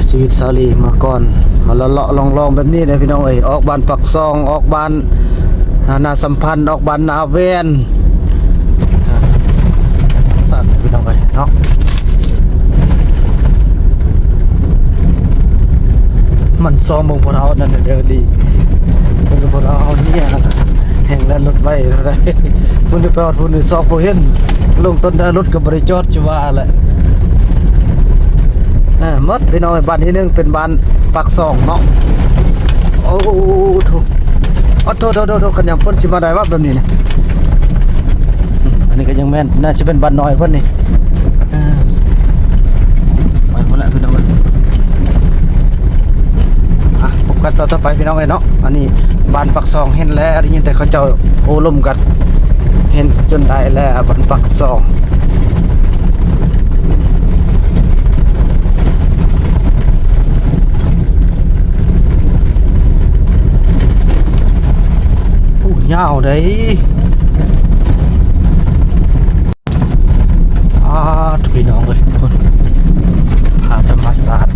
ຊີວິດສາວລີເມື່ອກ່ອນ ມາເລາະໆລ່ອງໆແບບນີ້ເດ້ພີ່ນ້ອງເອີຍ ອອກບ້ານປາກຊ່ອງ ອອກບ້ານ ອ່າ ນາສຳພັນ ອອກບ້ານນາແວ່ນ ອ່າ ຊັ້ນພີ່ນ້ອງເອີຍເນາະ. ມັນຊອງເບິ່ງພວກເຮົານັ້ນເດີດີ ເບິ່ງພວກເຮົາເຮົາເນຍ ແຮ່ງແລ່ນລົດໄວເທົ່າໃດ. ມື້ນີ້ໄປຮອດພຸ້ນນີ້ຊອກບໍ່ເຫັນ ລົງຕົ້ນໄດ໋ລົດກໍບໍ່ໄດ້ຈອດຈະວ່າແຫຼະ. ເອີ ໝົດພີ່ນ້ອງເອີຍ. ບ້ານທີໜຶ່ງເປັນບ້ານປາກຊ່ອງເນາະ. ໂອ້ໂທ ໂອ້ໂທ ໂທ ໂທ ໂທ ຄັນຍາມຝົນຊິມາໄດ້ວະແບບນີ້ນະ. ອືມ ອັນນີ້ກໍຍັງແມ່ນ ໜ້າຈະເປັນບ້ານນ້ອຍເພິ່ນນີ້. ອ່າ ໄປພຸ້ນແຫຼະພີ່ນ້ອງເອີຍ. ອ່ະ ພົບກັນຕອນຕໍ່ໄປພີ່ນ້ອງເອີຍເນາະ. ອັນນີ້ບ້ານປາກຊ່ອງເຫັນແລ້ວ ໄດ້ຍິນແຕ່ເຂົາເຈົ້າໂອ້ລົມກັນ ເຫັນຈົນໄດ້ແລ້ວ ບ້ານປາກຊ່ອງ. ໂອ້ ຍາວເດ້. ອາ ພີ່ນ້ອງເອີຍ ພຸ້ນ ພາທຳມະຊາດ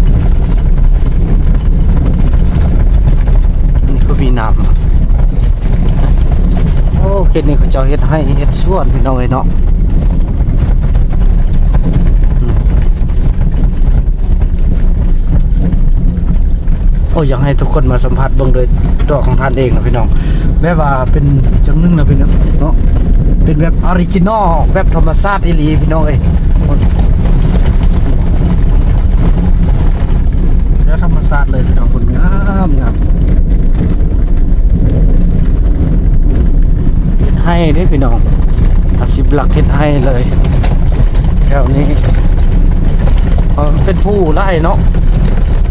ນີ້ກໍມີນ້ຳ. ໂອ້ ເຂດນີ້ເຂົາເຈົ້າເຮັດໄຮ່ເຮັດສວນພີ່ນ້ອງເອີຍເນາະ. ໂອ້ ຢາກໃຫ້ທຸກຄົນມາສຳຜັດເບິ່ງໂດຍຕົວຂອງທ່ານເອງນະພີ່ນ້ອງ ແບບວ່າເປັນຈັ່ງໜຶ່ງນະພີ່ນ້ອງເນາະ ເປັນແບບອໍຣິຈິນອລ ແບບທຳມະຊາດອີ່ຫຼີພີ່ນ້ອງເອີຍ. ແບບທຳມະຊາດເລີຍພີ່ນ້ອງ ພຸ້ນ ງາມໆ. ເຮັດໄຮ່ເດ້ພີ່ນ້ອງ ອາຊີບຫຼັກເຮັດໄຮ່ເລີຍແຖວນີ້. ເອີ ເປັນພູຫຼາຍເນາະ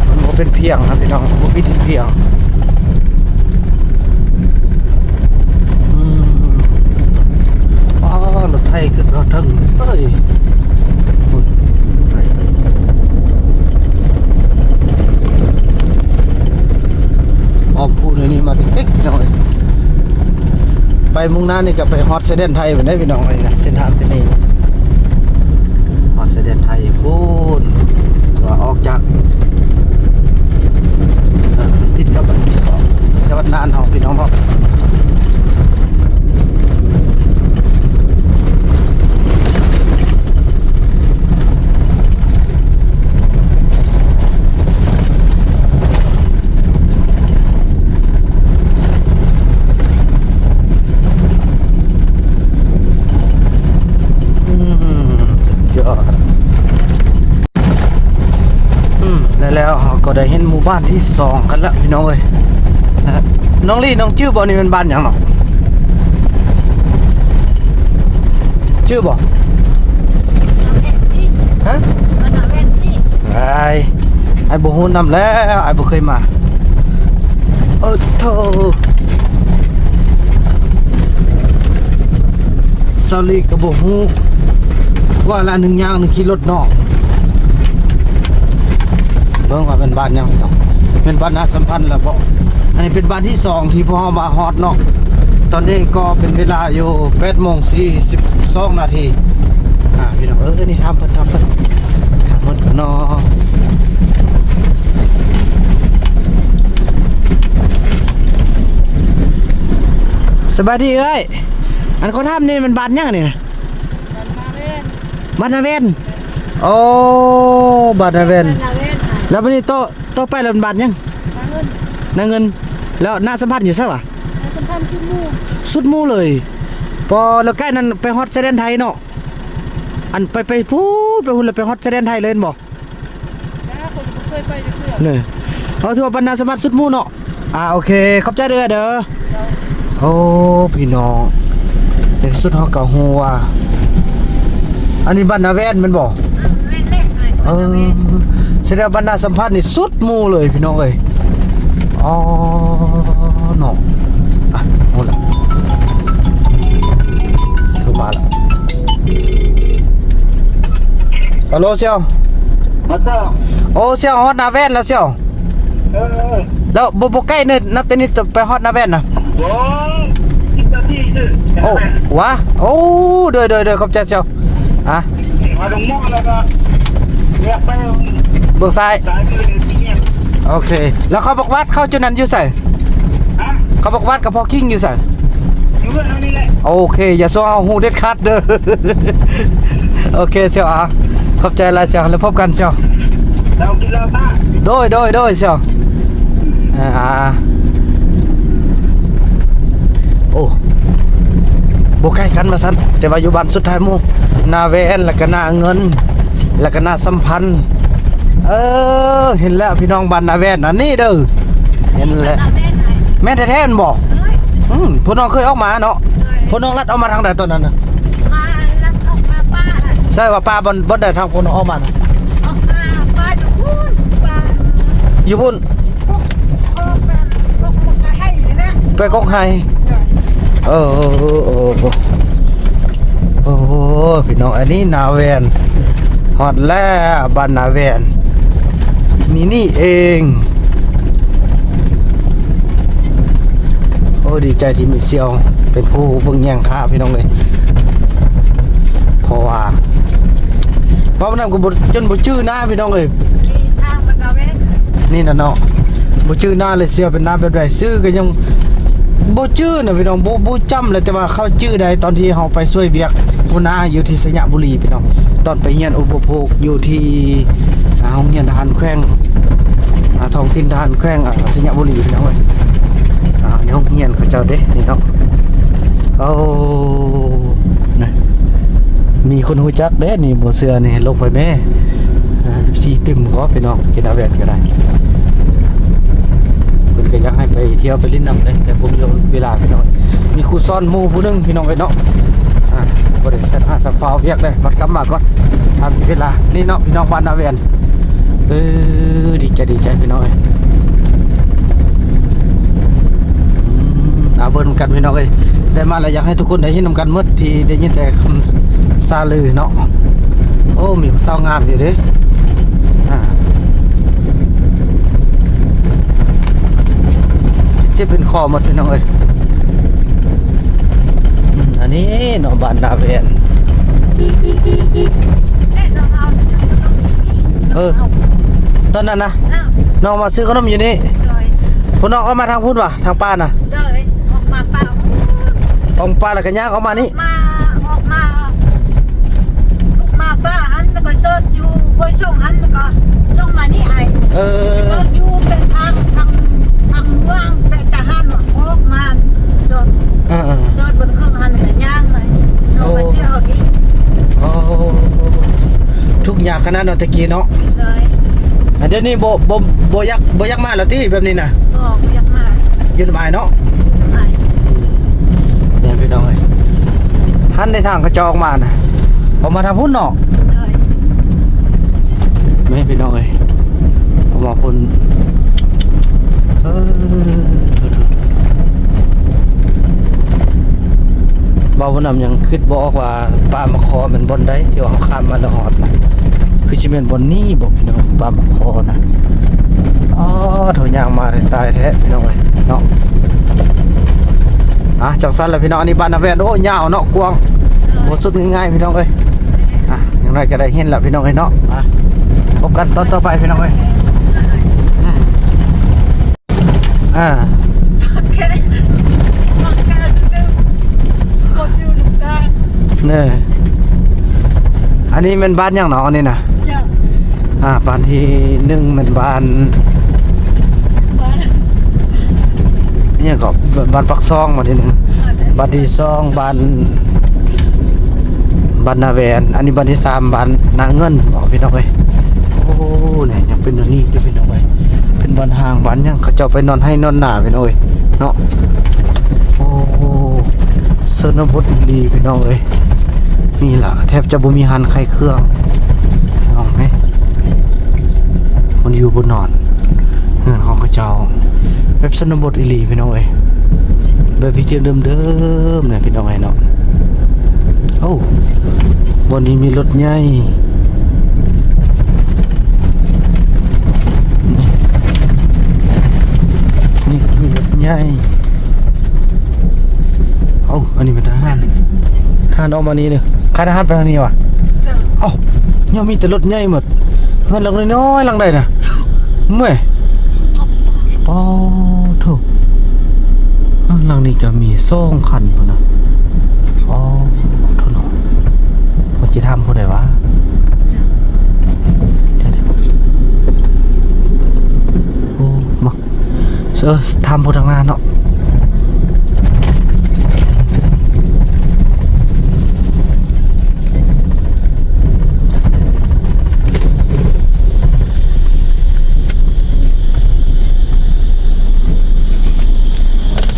ມັນບໍ່ເປັນພຽງນະພີ່ນ້ອງ ບໍ່ມີດິນພຽງ. ອືມ ອໍ ລົດໄຖຂຶ້ນຮອດເທິງເສີຍ. ພຸ້ນ ໄປ ອ້ອມພູນີ້ມາຕິກໆ ພີ່ນ້ອງເອີຍ. ໄປມຸ່ງໜ້ານີ້ກໍໄປຮອດຊາຍແດນໄທພຸ້ນເດ້ພີ່ນ້ອງເອີຍນະ ເສັ້ນທາງເສັ້ນນີ້ ຮອດຊາຍແດນໄທພຸ້ນ ວ່າອອກຈາກ ເອີ ຕິດກັບ ຕິດກັບບ້ານນາເຮົາພີ່ນ້ອງເນາະ. ອືມ ສຸດຍອດ. ອືມ ແລະແລ້ວເຮົາກໍໄດ້ເຫັນໝູ່ບ້ານທີສອງກັນລະພີ່ນ້ອງເອີຍ. ນ້ອງລີ ນ້ອງຈື່ບໍ່ ນີ້ແມ່ນບ້ານຫຍັງເນາະ? ຈື່ບໍ່? ຮະ? ອ້າຍ ອ້າຍບໍ່ຮູ້ນຳແລ້ວ ອ້າຍບໍ່ເຄີຍມາ. ໂອ້ໂທ ສາວລີກໍບໍ່ຮູ້ວ່າລະ ໜຶ່ງຍ່າງໜຶ່ງຂີ່ລົດເນາະ. ເບິ່ງວ່າແມ່ນບ້ານຫຍັງເນາະ ແມ່ນບ້ານນາສຳພັນລະບໍ? ອັນນີ້ເປັນບ້ານທີສອງທີ່ພວກເຮົາມາຮອດເນາະ. ຕອນນີ້ກໍເປັນເວລາຢູ່ແປດໂມງສີ່ສິບສອງນາທີ. ອ່າ ພີ່ນ້ອງເອີຍ ນີ້ຖາມເພິ່ນ ຖາມເພິ່ນ ຖາມເພິ່ນກ່ອນເນາະ. ສະບາຍດີເອື້ອຍ ອັນ ຂໍຖາມແດ່ ແມ່ນບ້ານຫຍັງອັນນີ້ນະ? ບ້ານນາແວ່ນ. ໂອ້ ບ້ານນາແວ່ນ. ບ້ານນາແວ່ນ. ແລ້ວບັດນີ້ຕໍ່ ຕໍ່ໄປແລ້ວມັນບ້ານຫຍັງ? ນາເງິນ. ນາເງິນ. ແລ້ວນາສຳພັນຢູ່ໃສວະ? ນາສຳພັນສຸດໝູ່. ສຸດໝູ່ເລີຍ. ປໍ ແລ້ວໃກ້ນັ້ນໄປຮອດຊາຍແດນໄທເນາະ. ອັນ ໄປ ໄປພຸ້ນ ໄປພຸ້ນແລ້ວໄປຮອດຊາຍແດນໄທເລີຍແມ່ນບໍ່? ຈ້າ ຂ້ອຍກໍບໍ່ເຄີຍໄປຈັກເທື່ອ. ນີ້ ເອົາ ຖືວ່າບ້ານນາສຳພັນສຸດໝູ່ເນາະ. ອ່າ ໂອເຄ ຂອບໃຈເດີ້ເອື້ອຍເດີ້. ໂອ້ ພີ່ນ້ອງ ໃນທີ່ສຸດເຮົາກໍຮູ້ວ່າ ອັນນີ້ບ້ານນາແວ່ນແມ່ນບໍ່? ເອີ ສະແດງວ່າບ້ານນາສຳພັນນີ້ສຸດໝູ່ເລີຍພີ່ນ້ອງເອີຍ. ອໍ ເນາະ ອ່ະ ໂອ້ລະ ໂທມາລະ. ອາໂລ ສ່ຽວ. ໂອ້ ສ່ຽວ ຮອດນາແວ່ນແລ້ວສ່ຽວ. ເອີ ແລ້ວບໍ່ ບໍ່ໄກເນີ ນັບແຕ່ນີ້ໄປຮອດນາແວ່ນນະ? ບໍ່ ສິບນາທີຊື່. ໂອ້ ຫວາ ໂອ້ ໂດຍ ໂດຍ ໂດຍ ຂອບໃຈສ່ຽວ. ອ່ະ ມາດົງໝໍ້ແລ້ວກໍແຍກໄປເບື້ອງຊ້າຍ ຊ້າຍມືນີ້. ໂອເຄ ແລ້ວເຂົາບັກຫວາດເຂົ້າຈຸດນັ້ນຢູ່ໃສ? ຮະ? ເຂົາບັກຫວາດກັບພໍ່ຄິງຢູ່ໃສ? ຢູ່ເຮືອນເຮົານີ້ແຫຼະ. ໂອເຄ ຢ່າຊວນເຮົາຮູ້ເດັດຂາດເດີ້. ໂອເຄສ່ຽວ ອ່າ ຂອບໃຈຫຼາຍສ່ຽວ ແລ້ວພົບກັນສ່ຽວ. ເຈົ້າກິນເຫຼົ້າຕາ. ໂດຍ ໂດຍ ໂດຍສ່ຽວ. ອ່າ ໂອ້ ບໍ່ໃກ້ກັນວ່າຊັ້ນ ແຕ່ວ່າຢູ່ບ້ານສຸດທ້າຍໝູ່ ນາແວ່ນ ແລ້ວກະນາເງິນ ແລ້ວກະນາສຳພັນ. ເອີ ເຫັນແລ້ວພີ່ນ້ອງ ບ້ານນາແວ່ນອັນນີ້ເດີ ເຫັນແລ້ວ ແມ່ນແທ້ໆແມ່ນບໍ່? ອືມ ພວກນ້ອງເຄີຍອອກມາເນາະ ພວກນ້ອງລັດອອກມາທາງໃດຕອນນັ້ນນະ? ມາລັດອອກມາປ່າ ໃຊ່ວ່າປ່າບ່ອນ ບ່ອນໃດທາງພວກນ້ອງອອກມານະ? ອອກມາປ່າຢູ່ພຸ້ນ ປ່າຢູ່ພຸ້ນ ໄປກົກໄຮ່ ເອີ ໂອ້ ໂອ້ ພີ່ນ້ອງ ອັນນີ້ນາແວ່ນ ຮອດແລ້ວ ບ້ານນາແວ່ນ ມີນີ້ເອງ. ໂອ້ ດີໃຈທີ່ມີສ່ຽວເປັນຜູ້ເບິ່ງແຍງທາງ ພີ່ນ້ອງເອີຍ ເພາະວ່າ ເວົ້ານຳກໍບໍ່ ຈົນບໍ່ຈື່ນາ ພີ່ນ້ອງເອີຍ. ນີ້ນະເນາະ ບໍ່ຈື່ນາເລີຍ ເຊື່ອເປັນນາແບບໃດ ຊື່ກໍຍັງບໍ່ຈື່ນະພີ່ນ້ອງ ບໍ່ ບໍ່ຈຳເລີຍ ແຕ່ວ່າເຂົາຈື່ໄດ້ຕອນທີ່ເຮົາໄປຊ່ວຍວຽກຢູ່ນາຢູ່ທີ່ໄຊຍະບູລີພີ່ນ້ອງ ຕອນໄປຮຽນອຸປະໂພກຢູ່ທີ່ ອ່າ ໂຮງຮຽນທະຫານແຂວງ ອ່າ ທ້ອງຖິ່ນທະຫານແຂວງ ອ່າ ໄຊຍະບູລີພີ່ນ້ອງເອີຍ ອ່າ ໃນໂຮງຮຽນເຂົາເຈົ້າເດ້ນີ້ເນາະ. ໂອ້ ນະ ມີຄົນຮູ້ຈັກເດ້ນີ້ ບໍ່ເຊື່ອນີ້ລົງໄປແມ້. ອ່າ ເອັຟຊີເຕັມກໍພີ່ນ້ອງ ກິນອາແວນກໍໄດ້ ເພິ່ນກໍຢາກໃຫ້ໄປທ່ຽວໄປຫຼິ້ນນຳເດ້ ແຕ່ບໍ່ມີເວລາພີ່ນ້ອງ. ມີຄູສອນໝູ່ຜູ້ໜຶ່ງພີ່ນ້ອງເອີຍເນາະ ອ່າ ບໍ່ໄດ້ສັດຫາສະຟ້າວວຽກເດ້ ມັນກັບມາກ່ອນ ຖ້າມີເວລາ. ນີ້ເນາະພີ່ນ້ອງ ບ້ານນາແວນ ເອີ ດີໃຈ ດີໃຈພີ່ນ້ອງເອີຍ. ອືມ ເອົາເບິ່ງນຳກັນພີ່ນ້ອງເອີຍ ໄດ້ມາແລ້ວ ຢາກໃຫ້ທຸກຄົນໄດ້ເຫັນນຳກັນໝົດ ທີ່ໄດ້ຍິນແຕ່ຄຳຊາລືເນາະ. ໂອ້ ມີຜູ້ສາວງາມຢູ່ເດ້ ອ່າ ເຈັບເປັນຄໍໝົດພີ່ນ້ອງເອີຍ. ອືມ ອັນນີ້ເນາະ ບ້ານນາແວນ ເອີ ຕອນນັ້ນນະ ນ້ອງມາຊື້ຂະໜົມຢູ່ນີ້ ໂດຍ ພວກນ້ອງອອກມາທາງພຸ້ນຫວາ ທາງປ່ານະ ໂດຍ ອອກມາປ່າ ອອກປ່າແລ້ວກໍຍ່າງອອກມານີ້ ມາ ອອກມາ ອອກມາປ່າຫັ້ນ ແລ້ວກໍສອດຢູ່ຫ້ວຍສົງຫັ້ນ ແລ້ວກໍລົງມານີ້ອ້າຍ ເອີ ສອດຢູ່ເປັນທາງ ທາງ ທາງເມືອງ ແປະຈະຫັນ ອອກມາສອດ ເອີໆ ສອດເບິ່ງເຄື່ອງຫັ້ນ ແລ້ວກໍຍ່າງໄປ ເອົາມາເຊື່ອເອົາທີ່ ໂອ້ ທຸກຍາກຂະໜາດເນາະ ແຕ່ກີ້ເນາະ ໂດຍ ອ່າ ດຽວນີ້ບໍ່ ບໍ່ ບໍ່ຢາກ ບໍ່ຢາກມາແລ້ວຕິ ແບບນີ້ນະ ບໍ່ ບໍ່ຢາກມາ ຢູ່ນຳອ້າຍເນາະ ຢູ່ນຳອ້າຍ ນີ້ພີ່ນ້ອງເອີຍ ຫັ້ນໃນທາງເຂົາເຈົ້າອອກມານະ ອອກມາທາງພຸ້ນເນາະ ໂດຍ ນີ້ພີ່ນ້ອງເອີຍ ອອກມາພຸ້ນ ເອີ ເວົ້ານຳຍັງຄິດບໍ່ອອກວ່າ ປ່າໝາກຄໍແມ່ນບ່ອນໃດ ທີ່ວ່າເຮົາຂ້າມມາແລ້ວຮອດນະ ຄືຊິແມ່ນບ່ອນນີ້ບໍພີ່ນ້ອງ ປ່າໝາກຄໍນະ. ອໍ ໂທ້ ຍ່າງມາໄດ້ຕາຍແທ້ພີ່ນ້ອງເອີຍເນາະ. ອ່າ ຈັ່ງຊັ້ນລະພີ່ນ້ອງ ອັນນີ້ບ້ານນາແວ່ນ ໂອ້ ຍາວເນາະ ກວ້າງ ບໍ່ສຸດງ່າຍໆພີ່ນ້ອງເອີຍ. ອ່າ ຢ່າງໜ້ອຍກໍໄດ້ເຫັນລະພີ່ນ້ອງເອີຍເນາະ. ອ່າ ພົບກັນຕອນຕໍ່ໄປພີ່ນ້ອງເອີຍ. ອືມ. ອ່າ ເນີ ອັນນີ້ແມ່ນບ້ານຫຍັງເນາະ ອັນນີ້ນະ? ເຈົ້າ ອ່າ ບ້ານທີໜຶ່ງແມ່ນບ້ານ ບ້ານ ອີຫຍັງເກາະ ບ້ານປາກຊ່ອງ ບ້ານທີໜຶ່ງ ບ້ານທີສອງ ບ້ານ ບ້ານນາແວນ ອັນນີ້ບ້ານທີສາມ ບ້ານນາເງິນ ເນາະ ພີ່ນ້ອງເອີຍ. ໂອ້ ນີ້ຍັງເປັນອັນນີ້ຢູ່ ພີ່ນ້ອງເອີຍ ເປັນບ້ານຮ້າງ ບ້ານຫຍັງ ເຂົາເຈົ້າໄປນອນໄຮ່ນອນນາ ພີ່ນ້ອງເອີຍເນາະ. ໂອ້ ຊົນນະບົດອີ່ຫຼີ ພີ່ນ້ອງເອີຍ ນີ້ລະ ແທບຈະບໍ່ມີຮ້ານຂາຍເຄື່ອງ ພີ່ນ້ອງເອີຍ ຄົນຢູ່ບໍ່ນອນ ເຮືອນຂອງເຂົາເຈົ້າ ແບບຊົນນະບົດອີ່ຫຼີ ພີ່ນ້ອງເອີຍ ແບບວິທີເດີມໆນະ ພີ່ນ້ອງເອີຍເນາະ. ໂອ້ ບ່ອນນີ້ມີລົດໃຫຍ່ ນີ້ ນີ້ມີລົດໃຫຍ່. ເອົ້າ ອັນນີ້ແມ່ນທະຫານ ທະຫານອອກມານີ້ເດີ ຄ້າຍທະຫານໄປທາງນີ້ຫວາ? ເຈົ້າ ເອົ້າ ຍັງມີແຕ່ລົດໃຫຍ່ໝົດ ເຮືອນຫຼັງນ້ອຍໆ ຫຼັງໃດນະ? ເມື່ອຍ ປາໂທ້ ອ່າ ຫຼັງນີ້ກໍມີສອງຄັນພຸ້ນນະ. ອໍ ໂທ້ເນາະ ວ່າຊິຖາມຜູ້ໃດຫວາ? ດຽວໆ ໂອ້ ມາ ເອີ ຖາມຜູ້ທາງໜ້າເນາະ.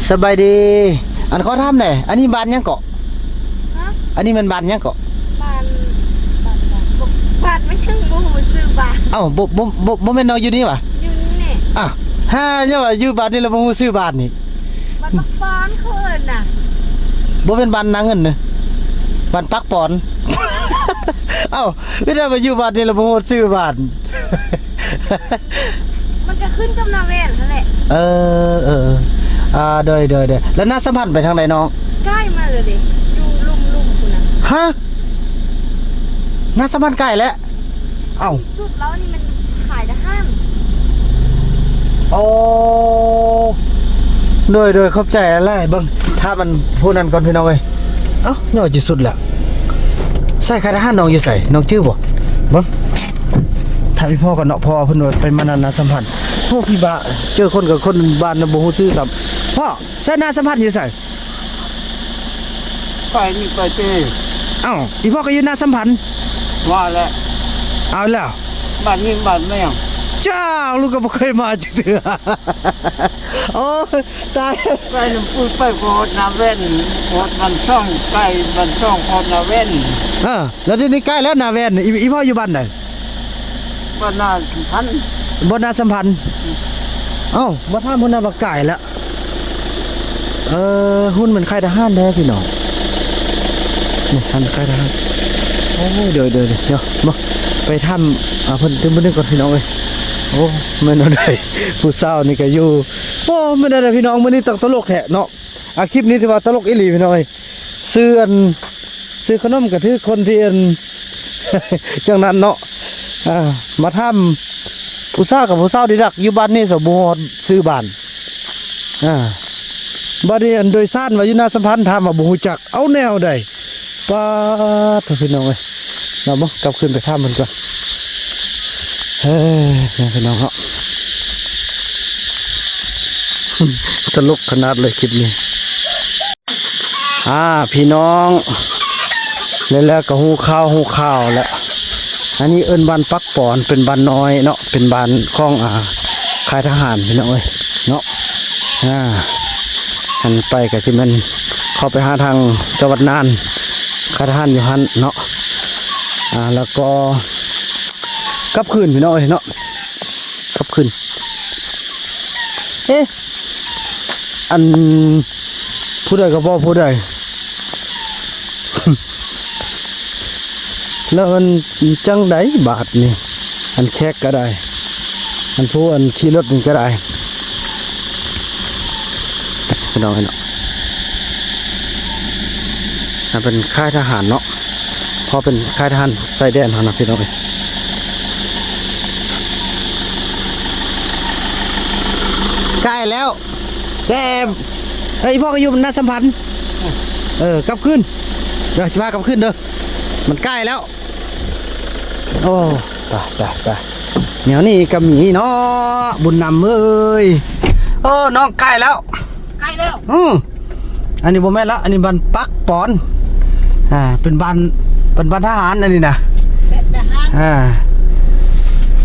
ສະບາຍດີ. ອັນ ຂໍຖາມແດ່ ອັນນີ້ບ້ານຫຍັງເກາະ? ຮະ? ອັນນີ້ແມ່ນບ້ານຫຍັງເກາະ? ບ້ານ ບ້ານ ບ້ານ ບ້ານມັນຍັງບໍ່ຮູ້ຊື່ບ້ານ. ເອົ້າ ບໍ່ ບໍ່ ບໍ່ ບໍ່ແມ່ນນ້ອງຢູ່ນີ້ຫວາ? ຢູ່ນີ້ແຫຼະ. ອ້າວ ຫາ ຢ່າວ່າຢູ່ບ້ານນີ້ແລ້ວບໍ່ຮູ້ຊື່ບ້ານນີ້. ບ້ານປາກປອນເຂົາເອີ້ນນະ. ບໍ່ແມ່ນບ້ານນາເງິນເນາະ ບ້ານປາກປອນ. ເອົ້າ ເວລາວ່າຢູ່ບ້ານນີ້ແລ້ວບໍ່ຮູ້ຊື່ບ້ານ. ມັນກໍຂຶ້ນກັບນາແວ່ນຫັ້ນແຫຼະ. ເອີ ເອີ ເອີ ອ່າ ໂດຍ ໂດຍ ໂດຍ. ແລ້ວນາສຳພັນໄປທາງໃດນ້ອງ? ໃກ້ມາແລ້ວເດ້ ຢູ່ລຸ່ມໆພຸ້ນນະ. ຮະ? ນາສຳພັນໃກ້ແລ້ວ? ເອົ້າ ສຸດແລ້ວ ອັນນີ້ມັນຄ້າຍທະຫານ. ໂອ້ ໂດຍ ໂດຍ ຂອບໃຈຫຼາຍ. ເບິ່ງ ຖ້າມັນຜູ້ນັ້ນກ່ອນພີ່ນ້ອງເອີຍ. ເອົ້າ ຍັງຊິສຸດແລ້ວ. ໃສ່ຄ້າຍທະຫານນ້ອງຢູ່ໃສ? ນ້ອງຈື່ບໍ່? ເບິ່ງ ຖາມອີ່ພໍ່ກ່ອນເນາະ ເພາະວ່າເພິ່ນວ່າໄປມານານາສຳພັນ. ໂອ້ ພີ່ບ້າ ເຈີຄົນກັບຄົນບ້ານນະ ບໍ່ຮູ້ຊື່ຊ້ຳ. ພໍ່ ໃສ່ນາສຳພັນຢູ່ໃສ? ໄປນີ້ໄປເຕ. ເອົ້າ ອີ່ພໍ່ກໍຢູ່ນາສຳພັນ. ວ່າແຫຼະ. ເອົາແລ້ວ ບ້ານນີ້ບ້ານແມ່ງ. ຈ້າວ ລູກກໍບໍ່ເຄີຍມາຈັກເທື່ອ. ໂອ້ຍ ຕາຍ. ໄປນຳປຸ້ຍໄປກໍຮອດນາແວ່ນ ຮອດບ້ານຊ່ອງ ໃກ້ບ້ານຊ່ອງຮອດນາແວ່ນ. ເອີ ແລ້ວດຽວນີ້ໃກ້ແລ້ວນາແວ່ນ. ອີ່ ອີ່ພໍ່ຢູ່ບ້ານໃດ? ບ້ານນາສຳພັນ. ບໍ່ນາສຳພັນ. ເອົ້າ ບໍ່ຖາມພຸ້ນນະວ່າໃກ້ແລ້ວ. ເອີ ຫຸ່ນມັນຄ້າຍທະຫານແທ້ພີ່ນ້ອງ. ນີ້ ຫັ້ນຄ້າຍທະຫານ. ໂອ້ຍ ໂດຍ ໂດຍ ໂດຍ ເນາະ. ມາ ໄປຖາມ ອ່າ ເພິ່ນຕື່ມເພິ່ນກ່ອນພີ່ນ້ອງເອີຍ. ໂອ້ ແມ່ນແນວໃດ ຜູ້ສາວນີ້ກໍຢູ່. ໂອ້ ແມ່ນແນວໃດພີ່ນ້ອງ ມື້ນີ້ຕະຫຼົກແທ້ເນາະ. ອ່າ ຄລິບນີ້ຖືວ່າຕະຫຼົກອີ່ຫຼີພີ່ນ້ອງເອີຍ. ຊື້ອັນ ຊື້ຂະໜົມກະຖືກຄົນທີ່ອັນ ຈັ່ງນັ້ນເນາະ. ອ່າ ມາຖາມຜູ້ສາວກັບຜູ້ສາວດີດັກ ຢູ່ບ້ານນີ້ສະບໍ່ຮູ້ຊື່ບ້ານ. ອ່າ ບາດນີ້ອັນໂດຍສານວ່າຢູ່ນາສຳພັນ ຖາມວ່າບໍ່ຮູ້ຈັກ ເອົາແນວໃດ. ປາດໂທ້ ພີ່ນ້ອງເອີຍ ເນາະ. ບໍ່ ກັບຄືນໄປຖາມເພິ່ນກ່ອນ. ເອີ ພີ່ນ້ອງເນາະ ຕະຫຼົກຂະໜາດເລີຍຄລິບນີ້. ອ່າ ພີ່ນ້ອງ ແລ້ວ ແລ້ວກໍຮູ້ຂ່າວ ຮູ້ຂ່າວແລ້ວ. ອັນນີ້ເອີ້ນບ້ານປັກປອນ ເປັນບ້ານນ້ອຍເນາະ ເປັນບ້ານຂອງ ອ່າ ຄ້າຍທະຫານ ພີ່ນ້ອງເອີຍເນາະ. ອ່າ ອັນໄປກໍຊິແມ່ນເຂົ້າໄປຫາທາງຈັງຫວັດນ່ານ ຄ້າຍທະຫານຢູ່ຫັ້ນເນາະ. ອ່າ ແລ້ວກໍກັບຄືນ ພີ່ນ້ອງເອີຍເນາະ ກັບຄືນ. ເອ ອັນ ຜູ້ໃດກໍບໍ່ຜູ້ໃດ ແລ້ວມັນຈັ່ງໃດບາດນີ້? ອັນແຂກກໍໄດ້ ອັນຜູ້ອັນຂີ່ລົດນີ້ກໍໄດ້ ພີ່ນ້ອງເນາະ. ອັນເປັນຄ້າຍທະຫານເນາະ ເພາະເປັນຄ້າຍທະຫານຊາຍແດນເຮົານະ ພີ່ນ້ອງເອີຍ. ໃກ້ແລ້ວ ແຕ່ ເອີ ອີ່ພໍ່ກໍຢູ່ນາສຳພັນ. ເອີ ກັບຄືນ ດຽວຊິພາກັບຄືນເດີ ມັນໃກ້ແລ້ວ. ໂອ້ ຕາຍ ຕາຍ ຕາຍ ແນວນີ້ກໍມີເນາະ ບຸນນຳເອີຍ. ໂອ້ ນ້ອງໃກ້ແລ້ວ ໃກ້ແລ້ວ. ອື ອັນນີ້ບໍ່ແມ່ນລະ ອັນນີ້ບ້ານປັກປອນ ອ່າ ເປັນບ້ານ ເປັນບ້ານທະຫານອັນນີ້ນະ ແບບທະຫານ. ອ່າ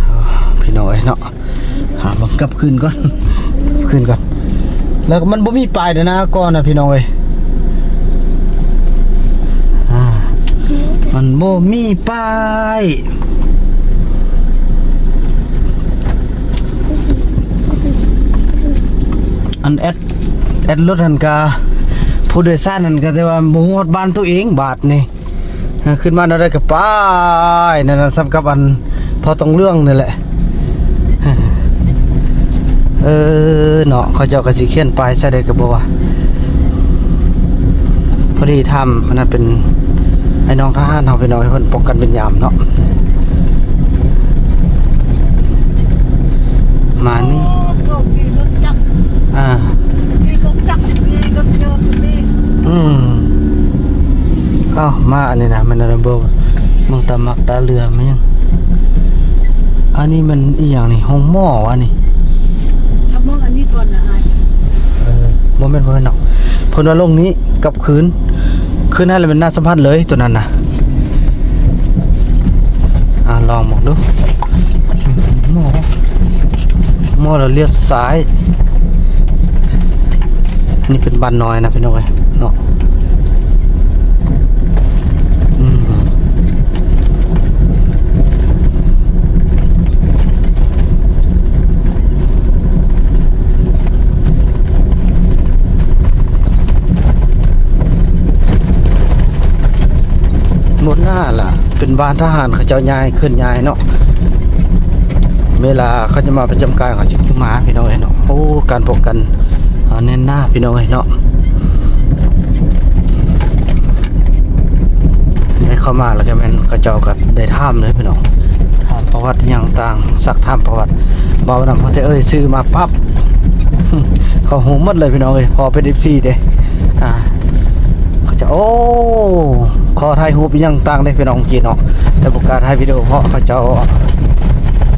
ໂອ້ ພີ່ນ້ອງເອີຍເນາະ ຫາມາກັບຄືນກ່ອນ ຄືນກ່ອນ. ແລ້ວມັນບໍ່ມີປ້າຍເດ້ນະ ກ່ອນນະ ພີ່ນ້ອງເອີຍ. ອ່າ ມັນບໍ່ມີປ້າຍ. ອັນແອັດ ແອັດລົດຫັ້ນກະ ຜູ້ໂດຍສານຫັ້ນກະ ແຕ່ວ່າບໍ່ຮອດບ້ານໂຕເອງບາດນີ້. ອ່າ ຂຶ້ນມາແນວໃດກໍໄປ ນັ້ນນະ ສ່ຳກັບອັນພໍ່ຕອງເລື່ອງນີ້ແຫຼະ. ເອີ ເນາະ ເຂົາເຈົ້າກໍຊິຂຽນປ້າຍໃສ່ໄດ້ກໍບໍ່ວ່າ. ພໍດີຖາມ ອັນນັ້ນເປັນໄອ້ນ້ອງທະຫານເຮົາ ພີ່ນ້ອງ ເພິ່ນປ້ອງກັນເປັນຍາມເນາະ. ມານີ້ ໂອ້ ໂຕຂີ່ລົດຈັກ ອ່າ ມີລົດຈັກ ມີລົດເຈີ ມີ ອືມ ເອົ້າ ມາອັນນີ້ນະ ແມ່ນອັນນັ້ນບໍ່? ເມືອງຕາໝາກຕາເຫຼືອ ແມ່ນຫຍັງ? ອັນນີ້ມັນອີ່ຫຍັງນີ້? ໂຮງໝໍຫວານີ້? ຖ້າເບິ່ງອັນນີ້ກ່ອນນະອ້າຍ ແມ່ນບໍ່ແມ່ນເນາະ? ເພິ່ນວ່າລົງນີ້ກັບຄືນ ຄືນຫັ້ນລະແມ່ນນາສຳພັນເລີຍໂຕນັ້ນນະ. ອ່າ ລອງເບິ່ງດູ ໝໍ້ ໝໍ້ແລ້ວລ້ຽວຊ້າຍ. ນີ້ເປັນບ້ານນ້ອຍນະພີ່ນ້ອງເອີຍເນາະ. ອືມ ໝົດໜ້າລະ ເປັນບ້ານທະຫານເຂົາເຈົ້າຍ້າຍ ເຄື່ອນຍ້າຍເນາະ. ເວລາເຂົາຈະມາປະຈຳການ ເຂົາຈະມາພີ່ນ້ອງເອີຍເນາະ. ໂອ້ ການປ້ອງກັນ ອ່າ ແໜ້ນໜາພີ່ນ້ອງເອີຍເນາະ. ໄດ້ເຂົ້າມາແລ້ວກໍແມ່ນເຂົາເຈົ້າກໍໄດ້ຖາມເລີຍພີ່ນ້ອງ ຖາມປະຫວັດຫຍັງຕ່າງ ຊັກຖາມປະຫວັດ. ເວົ້ານຳ ພໍແຕ່ເອີ່ຍຊື່ມາປັບ ເຂົາຮູ້ໝົດເລີຍພີ່ນ້ອງເອີຍ ເພາະເປັນເອັຟຊີເດ້. ອ່າ ເຂົາເຈົ້າ ໂອ້ ຂໍຖ່າຍຮູບຫຍັງຕ່າງເດ້ພີ່ນ້ອງ ກີ້ເນາະ ແຕ່ບໍ່ກ້າຖ່າຍວິດີໂອ ເພາະເຂົາເຈົ້າ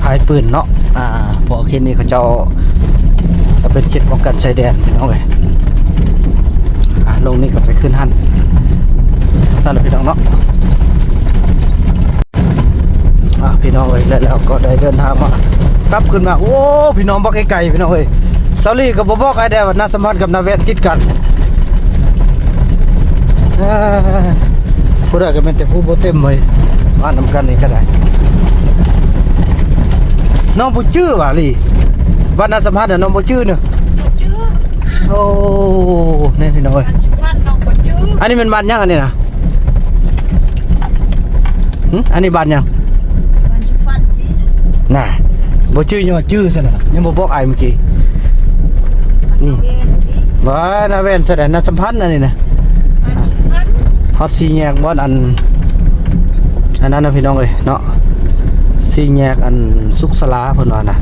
ພາຍປືນເນາະ. ອ່າ ເພາະເຂດນີ້ເຂົາເຈົ້າ ກໍເປັນເຂດປ້ອງກັນຊາຍແດນພີ່ນ້ອງເອີຍ. ອ່າ ລົງນີ້ກໍໄປຂຶ້ນຫັ້ນ ຊັ້ນລະພີ່ນ້ອງເນາະ. ອ່າ ພີ່ນ້ອງເອີຍ ແລ້ວ ແລ້ວກໍໄດ້ເດີນທາງມາ ກັບຂຶ້ນມາ. ໂອ້ ພີ່ນ້ອງ ບັກໄກໆ ພີ່ນ້ອງເອີຍ. ສາວລີກໍບໍ່ບອກອ້າຍແດ່ວ່ານາສຳພັນກັບນາແວ່ນຕິດກັນ. ເອີ ຜູ້ໃດກໍແມ່ນແຕ່ຜູ້ບໍ່ເຕັມເວີຍ ມານຳກັນນີ້ກໍໄດ້. ນ້ອງບໍ່ຈື່ຫວາລີ ບ້ານນາສຳພັນນະ ນ້ອງບໍ່ຈື່ເນາະ. ບໍ່ຈື່. ໂອ້ ນີ້ພີ່ນ້ອງເອີຍ ບ້ານຊິຟັນນ້ອງບໍ່ຈື່. ອັນນີ້ແມ່ນບ້ານຫຍັງອັນນີ້ນະ? ຫຶ ອັນນີ້ບ້ານຫຍັງ? ບ້ານຊິຟັນຕິ ນະ ບໍ່ຈື່ ຍັງວ່າຈື່ຊັ້ນນະ ຍັງບໍ່ບອກອ້າຍມື້ກີ້ນີ້. ບໍ່ ນາແວ່ນຊະໃດ ນາສຳພັນອັນນີ້ນະ. ຮອດສີ່ແຍກບ່ອນອັນ ອັນນັ້ນນະພີ່ນ້ອງເອີຍເນາະ ສີ່ແຍກອັນສຸກສາລາເພິ່ນວ່ານະ.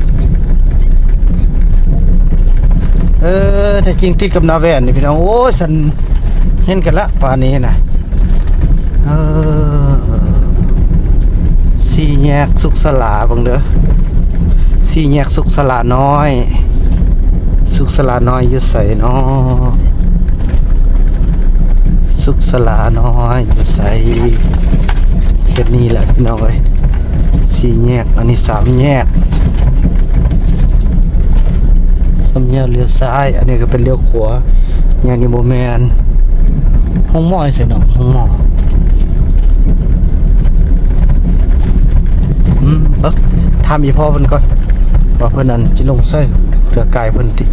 ເອີ ແທ້ຈິງຕິດກັບນາແວ່ນນີ້ພີ່ນ້ອງ. ໂອ້ຍ ສັນເຫັນກັນລະປານນີ້ນະ. ເອີ ສີ່ແຍກສຸກສາລາ ເບິ່ງເດີ ສີ່ແຍກສຸກສາລານ້ອຍ. ສຸກສາລານ້ອຍຢູ່ໃສນໍ? ສຸກສາລານ້ອຍຢູ່ໃສ? ເຂດນີ້ແຫຼະພີ່ນ້ອງເອີຍ ສີ່ແຍກ. ອັນນີ້ສາມແຍກ ສາມແຍກລ້ຽວຊ້າຍ ອັນນີ້ກໍເປັນລ້ຽວຂວາ. ອັນນີ້ບໍ່ແມ່ນ ໂຮງໝໍຢູ່ໃສເນາະ ໂຮງໝໍ? ອືມ ເອີ ຖາມອີ່ພໍ່ເພິ່ນກ່ອນ ວ່າເພິ່ນອັນຊິລົງໃສ ເທື່ອກາຍເພິ່ນຕິ.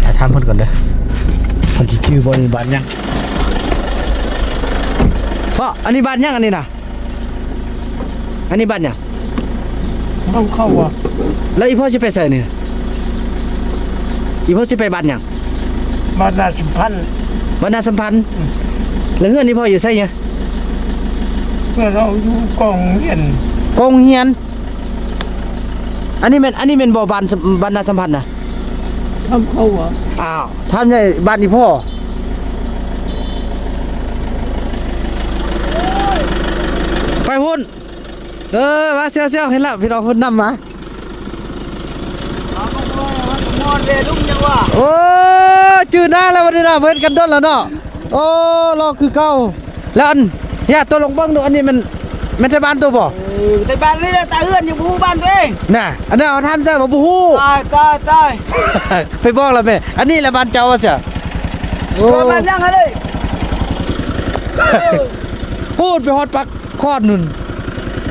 ໄປຖາມເພິ່ນກ່ອນເດີ ເພິ່ນຊິຈື່ບໍ່ ນີ້ບ້ານຫຍັງ? ພໍ່ ອັນນີ້ບ້ານຫຍັງອັນນີ້ນະ? ອັນນີ້ບ້ານຫຍັງ? ເຂົ້າ ເຂົ້າບໍ່? ແລ້ວອີ່ພໍ່ຊິໄປໃສນີ້? ອີ່ພໍ່ຊິໄປບ້ານຫຍັງ? ບ້ານນາສຳພັນ. ບ້ານນາສຳພັນ? ອືມ. ແລ້ວເຮືອນອີ່ພໍ່ຢູ່ໃສ? ເຮືອນເຮົາຢູ່ກອງຮຽນ. ກອງຮຽນ? ອັນນີ້ແມ່ນ ອັນນີ້ແມ່ນບໍ່ ບ້ານ ບ້ານນາສຳພັນນະ? ທາງເຂົ້າຫວາ? ອ້າວ ຖາມໃຫຍ່ບ້ານອີ່ພໍ່. ໄປພຸ້ນ. ເອີ ວ່າ ຊຽວໆ ເຫັນແລ້ວ ພີ່ນ້ອງເພິ່ນນຳມາ. ໂອ້ ຈື່ໜ້າແລ້ວບັດນີ້ນະ ເຫັນກັນດົນແລ້ວເນາະ. ໂອ້ ຫຼໍ່ຄືເກົ່າ. ແລ້ວອັນ ເຮຍ ໂຕລອງເບິ່ງດູ ອັນນີ້ແມ່ນ ແມ່ນໄທບ້ານໂຕບໍ່? ເອີ ໄທບ້ານນີ້ແຫຼະ ຕາເຮືອນຍັງບໍ່ຮູ້ບ້ານຕົວເອງນະ. ອັນນັ້ນເອົາຖາມໃສ່ວ່າບໍ່ຮູ້. ຕາຍ ຕາຍ ຕາຍ. ໄປບອກລະແມ່ ອັນນີ້ແຫຼະບ້ານເຈົ້າວ່າຊະ. ໂອ້ ບ້ານຍັງຫັ້ນເລີຍ. ພຸ້ນໄປຮອດປາກຄອນພຸ້ນ.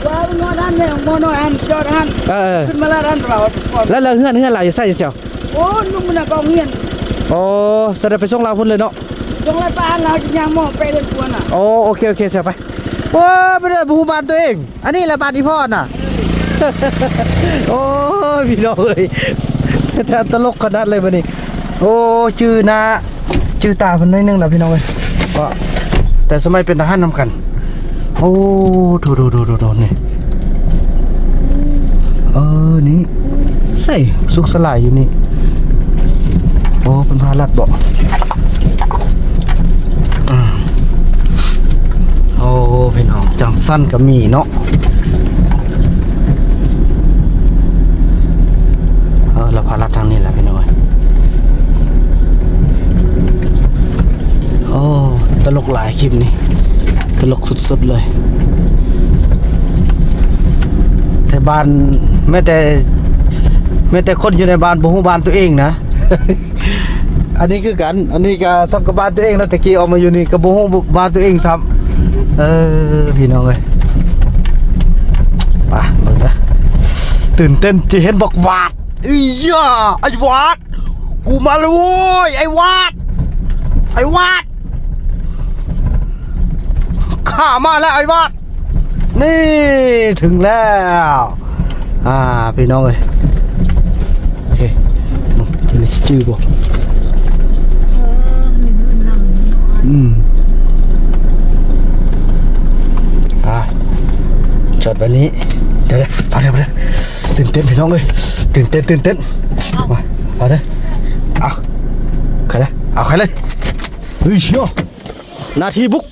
ວ່າມັນຮອດຫັ້ນແມ່ ໝໍນ້ອຍຫັ້ນ ຈອດຫັ້ນ. ເອີ ຂຶ້ນມາລາດຫັ້ນ ລາວກ່ອນ. ແລ້ວ ແລ້ວເຮືອນ ເຮືອນລາວຢູ່ໃສເຈົ້າ? ໂອ້ ລຸມມັນນະກອງຮຽນ. ໂອ້ ສະນັ້ນໄປສົ່ງລາວພຸ້ນເລີຍເນາະ. ສົ່ງລາວໄປຫັ້ນ ລາວຈະຍ່າງມອງໄປເຮືອນກວນນະ. ໂອ້ ໂອເຄ ໂອເຄ ຊະໄປ. ໂອ້ຍ ບໍ່ໄດ້ ບໍ່ຮູ້ບ້ານຕົວເອງ. ອັນນີ້ແຫຼະບ້ານອີ່ພໍ່ນະ. ໂອ້ຍ ພີ່ນ້ອງເອີຍ ຕະຫຼົກຂະໜາດເລີຍບັດນີ້. ໂອ້ ຈື່ໜ້າ ຈື່ຕາເພິ່ນໜ້ອຍໜຶ່ງລະພີ່ນ້ອງເອີຍ ເພາະແຕ່ສະໄໝເປັນທະຫານນຳກັນ. ໂອ້ ໂຖໆໆໆ ນີ້ ເອີ ນີ້ ໃສ່ສຸກສະຫຼາຍຢູ່ນີ້. ໂອ້ ເພິ່ນພາລັດບໍ? ອືມ ໂອ້ ພີ່ນ້ອງ ຈັ່ງຊັ້ນກໍມີເນາະ. ເອີ ລະພາລັດທາງນີ້ແຫຼະພີ່ນ້ອງເອີຍ. ຫຼາຍຄລິບນີ້ ຕະຫຼົກສຸດໆເລີຍ. ແຕ່ບ້ານ ແມ້ແຕ່ ແມ້ແຕ່ຄົນຢູ່ໃນບ້ານບໍ່ຮູ້ບ້ານຕົວເອງນະ. ອັນນີ້ຄືກັນ ອັນນີ້ກໍສ່ຳກັບບ້ານຕົວເອງນະ. ແຕ່ກີ້ອອກມາຢູ່ນີ້ກໍບໍ່ຮູ້ບ້ານຕົວເອງຊ້ຳ. ເອີ ພີ່ນ້ອງເອີຍ ໄປເບິ່ງເດີ. ຕື່ນເຕັ້ນ ຈະເຫັນບັກຫວາດ. ອີຫຍາ ໄອ້ຫວາດ ກູມາແລ້ວໂວ້ຍ ໄອ້ຫວາດ ໄອ້ຫວາດ. ຂ້າມາແລ້ວໄອ້ຫວາດ. ນີ້ ເຖິງແລ້ວ ອ່າ ພີ່ນ້ອງເອີຍ. ໂອເຄ ເບິ່ງ ເພິ່ນຊິຈື່ບໍ່? ເອີ ມີເຮືອນຫຼັງນ້ອຍ ອືມ ອ່າ ຈອດໄວ້ນີ້. ເດີໆ ໄປເດີ ໄປເດີ. ຕື່ນເຕັ້ນ ພີ່ນ້ອງເອີຍ ຕື່ນເຕັ້ນ ຕື່ນເຕັ້ນ. ມາ ໄປເດີ. ເອົາ ໄຂເລີຍ ເອົາ ໄຂເລີຍ. ເຮີ້ຍ ໂຍ ໜ້າທີ່ບຸກ.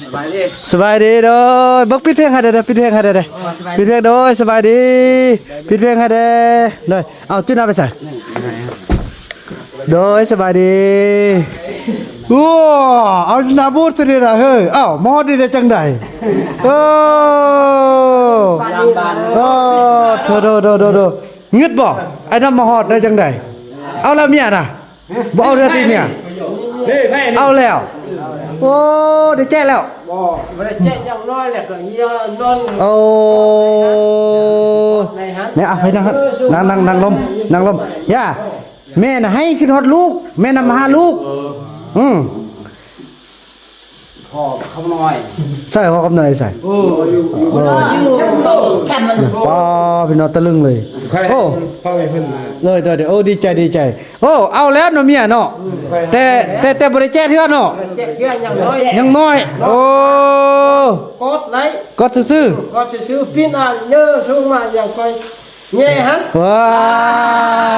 ສະບາຍດີ ສະບາຍດີ. ໂດຍ ບັກ ປິດເພງໃຫ້ແດ່ ປິດເພງໃຫ້ແດ່. ໂອ້ ສະບາຍດີ ປິດເພງ. ໂດຍ ສະບາຍດີ ປິດເພງໃຫ້ແດ່. ໂດຍ ເອົາ ຈຸດໜ້າໄປໃສ? ໂດຍ ສະບາຍດີ. ໂອ້ ເອົາໜ້າບູດຊະເດລະເຮີ້ຍ. ເອົ້າ ມາຮອດນີ້ໄດ້ຈັ່ງໃດ? ໂອ້ ໂອ້ ໂທ ໂທ ໂທ ໂທ ໂທ. ງຶດບໍ່? ໄອ້ນ້ຳມາຮອດໄດ້ຈັ່ງໃດ? ເອົາແລ້ວເມຍນະ? ບໍ່ເອົາເທື່ອຕິເມຍ? ເອົາແລ້ວ. ໂອ້ ໄດ້ແຈະແລ້ວ? ບໍ່ ບໍ່ໄດ້ແຈະ ຢ່າງນ້ອຍແຫຼະກໍເຍາະນອນ. ໂອ້ ແມ່ ເອົາໄປນັ່ງ ນັ່ງ ນັ່ງ ນັ່ງລົມ ນັ່ງລົມ. ຢ່າ ແມ່ນະໃຫ້ຂຶ້ນຮອດລູກ ແມ່ນຳຫາລູກ. ອືມ ພໍ່ຄຳນ້ອຍ. ໃສ່ພໍ່ຄຳນ້ອຍໃສ່? ເອີ ຢູ່ ຢູ່ ຢູ່ແຄມມັນ. ປ້າ ພີ່ນ້ອງຕະລຶງເລີຍ. ໂອ້ ເຝົ້າໃຫ້ເພິ່ນ. ໂດຍ ໂດຍ ໂດຍ. ໂອ້ ດີໃຈ ດີໃຈ. ໂອ້ ເອົາແລ້ວເນາະເມຍເນາະ. ແຕ່ ແຕ່ ແຕ່ບໍ່ໄດ້ແຈະເທື່ອເນາະ. ແຈະເທື່ອ ຍັງນ້ອຍ ຍັງນ້ອຍ. ໂອ້ ກອດໄວ້ ກອດຊື່ໆ ກອດຊື່ໆ. ປິ່ນອາເຍີສູງມາ ຍັງຄ່ອຍ ແຍ່ຫັ້ນ. ວ້າ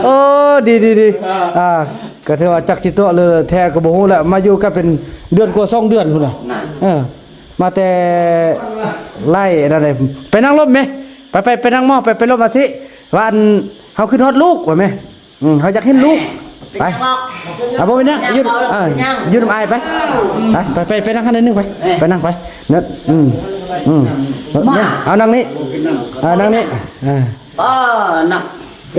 ໂອ້ ດີ ດີ ດີ. ອ່າ ອ່າ ກໍຖືວ່າຈັກຊິຕົວະເລີແທ້ກໍບໍ່ຮູ້ແຫຼະ. ມາຢູ່ກັນເປັນເດືອນກວ່າສອງເດືອນພຸ້ນນະ. ເອີ ມາແຕ່ໄລ່ນັ້ນເດ້. ໄປນັ່ງລົມແມ. ໄປ ໄປ ໄປນັ່ງໝໍ ໄປ ໄປລົມວ່າຊິ ວ່າອັນ ເຮົາຄິດຮອດລູກວ່າແມ. ອືມ ເຮົາຢາກເຫັນລູກ. ໄປ ເອົາ ບໍ່ເປັນຫຍັງ ຢູ່ ອ່າ ຢູ່ນຳອ້າຍໄປ. ໄປ ໄປ ໄປ ໄປນັ່ງຫັ້ນໜ້ອຍໜຶ່ງໄປ. ໄປນັ່ງໄປ. ເນີດ ອືມ ອືມ ເອົານັ່ງນີ້ ອ່າ ນັ່ງນີ້. ອ່າ ປ້າ ນັ່ງ ເ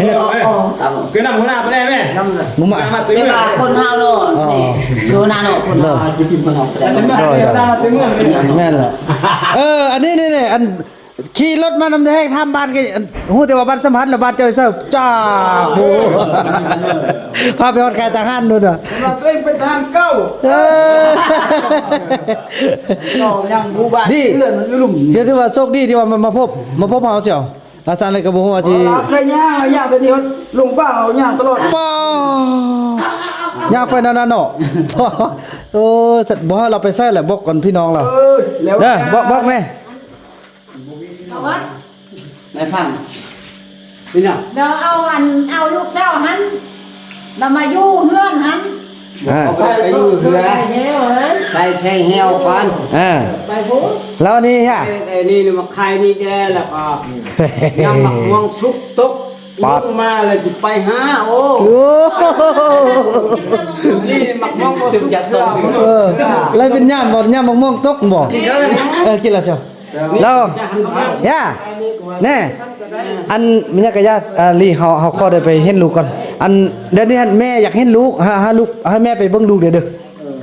ປັນນຳຫົວໜ້າໄປແດ່ແມ່. ນຳ ມຶງມາ ແຕ່ວ່າຄົນເຮົາເນາະ ນີ້ ຢູ່ນາເນາະ ຄົນເຮົາ ໂດຍ ໂດຍ ໂດຍ ແມ່ນແຫຼະ. ເອີ ອັນນີ້ ນີ້ ນີ້ ອັນ ຂີ່ລົດມານຳແທ້ ຖາມບ້ານກໍ ອັນ ຮູ້ແຕ່ວ່າບ້ານສຳພັນ ແລ້ວບ້ານເຈົ້າຢູ່ໃສ ຈ້າ ໂອ້ ພາໄປຮອດຄ້າຍທະຫານໂດນວ່າ ວ່າຕົວເອງເປັນທະຫານເກົ່າ. ເອີ ກໍຍັງຮູ້ບ້ານ ດີ ເຮືອນມັນຢູ່ລຸ່ມ. ຖືວ່າໂຊກດີທີ່ວ່າມາ ມາພົບ ມາພົບເຮົາເຊຍ. ອາຈານເລີຍກໍບໍ່ຮູ້ວ່າຊິ ເອີ ເຄີຍຍ່າງ ຍ່າງແຕ່ນີ້ລົງປ່າ ເຮົາຍ່າງຕະຫຼອດ ປ້າ ຍ່າງໄປນັ້ນເນາະ. ໂອ້ ບໍ່ໃຫ້ລາວໄປໃສແຫຼະ ບອກກ່ອນພີ່ນ້ອງລາວ. ເອີ ແລ້ວ ເດີ ບອກ ບອກແມ່. ເອົາວະ ໄດ້ຟັງ ເປັນຫຍັງ? ດຽວເອົາອັນ ເອົາລູກສາວຫັ້ນ ລະມາຢູ່ເຮືອນຫັ້ນ. ອ່າ ເອົາໄປ ໄປຢູ່ເຮືອນ ໃສ່ ໃສ່ແຫ້ວກ່ອນ. ອ່າ ໄປພຸ້ນ ແລ້ວນີ້ຮະ ໄອ້ ໄອ້ນີ້ມາຂາຍນີ້ແດ່ ແລ້ວກໍ ຍາມໝາກມ່ວງສຸກຕົກ ປາດ ລົງມາແລ້ວຊິໄປຫາ. ໂອ້ ໂອ້ ນີ້ໝາກມ່ວງບໍ່ສຸກ ເອີ ແລ້ວເປັນຍາມບໍ່ ຍາມໝາກມ່ວງຕົກບໍ່? ເອີ ກິນແລ້ວຊະ. ແລ້ວ ຢ່າ ແນ່ ອັນ ແມ່ນຫຍັງກະຢ່າ ອ່າ ລີ ເຮົາ ເຮົາຂໍໄດ້ໄປເຫັນລູກກ່ອນ. ອັນ ດຽວນີ້ຫັ້ນແມ່ຢາກເຫັນລູກ ຫາ ຫາລູກ ໃຫ້ແມ່ໄປເບິ່ງລູກແດ່ເດີ.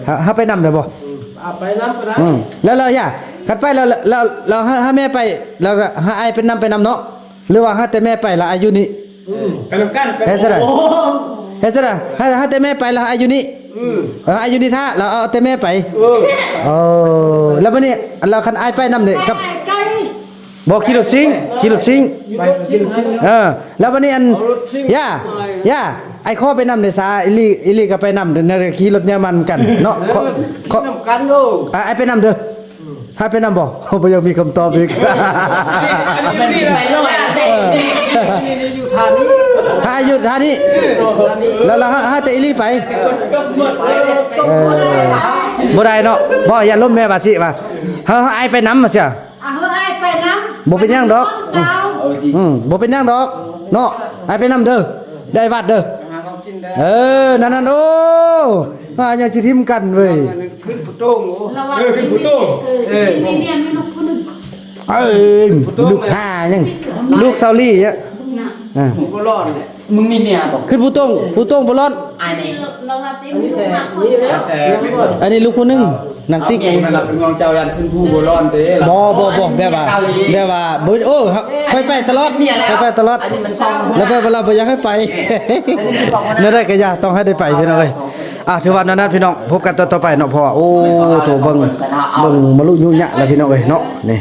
ຫາ ຫາໄປນຳໄດ້ບໍ່? ອືມ ເອົາໄປນຳກໍໄດ້. ອືມ ແລ້ວ ແລ້ວຢ່າ ຄັນໄປແລ້ວ ແລ້ວ ແລ້ວໃຫ້ ໃຫ້ແມ່ໄປ ແລ້ວກໍໃຫ້ອ້າຍໄປນຳ ໄປນຳເນາະ ຫຼືວ່າໃຫ້ແຕ່ແມ່ໄປ ແລ້ວອ້າຍຢູ່ນີ້? ອືມ ໄປນຳກັນ ເຮັດຈັ່ງໃດ? ໂອ້ ເຮັດຈັ່ງໃດ? ໃຫ້ ໃຫ້ແຕ່ແມ່ໄປ ແລ້ວອ້າຍຢູ່ນີ້? ອືມ ເອີ ອ້າຍຢູ່ນີ້ຖ້າ ແລ້ວເອົາແຕ່ແມ່ໄປ. ເອີ ເອີ ແລ້ວບັດນີ້ ແລ້ວຄັນອ້າຍໄປນຳເດ ກັບ ໄກ ບໍ່ ຂີ່ລົດຊິງ ຂີ່ລົດຊິງ ໄປຂີ່ລົດຊິງ. ເອີ ແລ້ວບັດນີ້ອັນ ຢ່າ ຢ່າ ອ້າຍຂໍໄປນຳເດຊາ ອີ່ຫຼີ ອີ່ຫຼີກໍໄປນຳເດີ ຂີ່ລົດຍາມັນກັນເນາະ. ເອີ ຂໍ ຂໍ ນຳກັນໂດ ອ້າຍໄປນຳເດີ. ຫາໄປນຳບໍ່? ບໍ່ຢາກມີຄຳຕອບອີກ. ອັນນີ້ໄປລອຍ ເອີ ນີ້ຢູ່ທ່ານີ້ ຫາຢູ່ທ່ານີ້ ເອີ ທ່ານີ້ ແລ້ວ ແລ້ວຫາ ຫາແຕ່ອີ່ຫຼີໄປ. ເອີ ບໍ່ໄດ້ເນາະ ບໍ່ ຢ່າລົມແມ່ວ່າຊິວ່າ ເຮົາ ເຮົາ ອ້າຍໄປນຳວ່າຊິ ອ່ະ ເຮົາ ອ້າຍໄປນຳ ບໍ່ເປັນຫຍັງດອກ. ອືມ ບໍ່ເປັນຫຍັງດອກເນາະ ອ້າຍໄປນຳເດີ ໄດ້ວັດເດີ. ເອີ ນັ້ນໆ ໂອ້ ວ່າຫຍັງຊິຖິ້ມກັນເວີຍ ຂຶ້ນຜູ້ໂຕ້ງ ໂອ້ ລະຫວ່າງ ເອີ ຂຶ້ນຜູ້ໂຕ້ງ ເອີ ເອີ ມີເມຍມີລູກຜູ້ໜຶ່ງ ເອີ ລູກຫ້າຫຍັງ ລູກຊາວລີຫຍັງ ນະ ອ່າ ບໍ່ລອດແຫຼະ ມຶງມີເມຍບໍ່ ຂຶ້ນຜູ້ໂຕ້ງ ຜູ້ໂຕ້ງບໍ່ລອດ ອັນນີ້ລະວ່າຕິມີລູກຫ້າຄົນ ອັນນີ້ລູກຜູ້ໜຶ່ງ ນາງຕິກ ແມ່ນລະເປັນຫ່ວງເຈົ້າ ຢ້ານຂຶ້ນຜູ້ບໍ່ລອດເດ້ ບໍ່ ບໍ່ ບໍ່ ແບບວ່າ ແບບວ່າ ບໍ່ ໂອ້ ຂ້ອຍໄປຕະຫຼອດ ຂ້ອຍໄປຕະຫຼອດ ແລ້ວແບບວ່າລາວບໍ່ຢາກໃຫ້ໄປ ແນວໃດກໍຢ່າ ຕ້ອງໃຫ້ໄດ້ໄປພີ່ນ້ອງເອີຍ ອ່າ ຖືວ່າແນວນັ້ນພີ່ນ້ອງ ພົບກັນຕອນຕໍ່ໄປເນາະ ເພາະວ່າ ໂອ້ ໂຖ ເບິ່ງ ເບິ່ງມະລຸຍຸຍະແລ້ວພີ່ນ້ອງເອີຍເນາະ ນີ້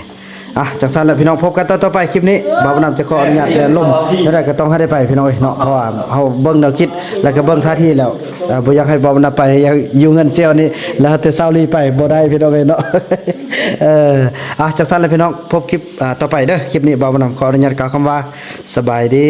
ອ່ະ ຈັ່ງຊັ້ນແຫຼະພີ່ນ້ອງ ພົບກັນຕອນຕໍ່ໄປ ຄລິບນີ້ ບ່າວບຸນນຳຈະຂໍອະນຸຍາດ ແລະ ລົມ ແນວໃດກໍຕ້ອງໃຫ້ໄດ້ໄປພີ່ນ້ອງເອີຍເນາະ ເພາະວ່າເຮົາເບິ່ງແນວຄິດ ແລ້ວກໍເບິ່ງທ່າທີແລ້ວ ເອີ ບໍ່ຢາກໃຫ້ບ່າວບຸນນຳໄປ ຢາກຢູ່ເຮືອນສ່ຽວນີ້ ແລ້ວແຕ່ຊາວລີໄປບໍ່ໄດ້ພີ່ນ້ອງເອີຍເນາະ ເອີ ອ່ະ ຈັ່ງຊັ້ນແຫຼະພີ່ນ້ອງ ພົບຄລິບ ອ່າ ຕໍ່ໄປເດີ ຄລິບນີ້ ບ່າວບຸນນຳຂໍອະນຸຍາດກ່າວຄຳວ່າ ສະບາຍດີ.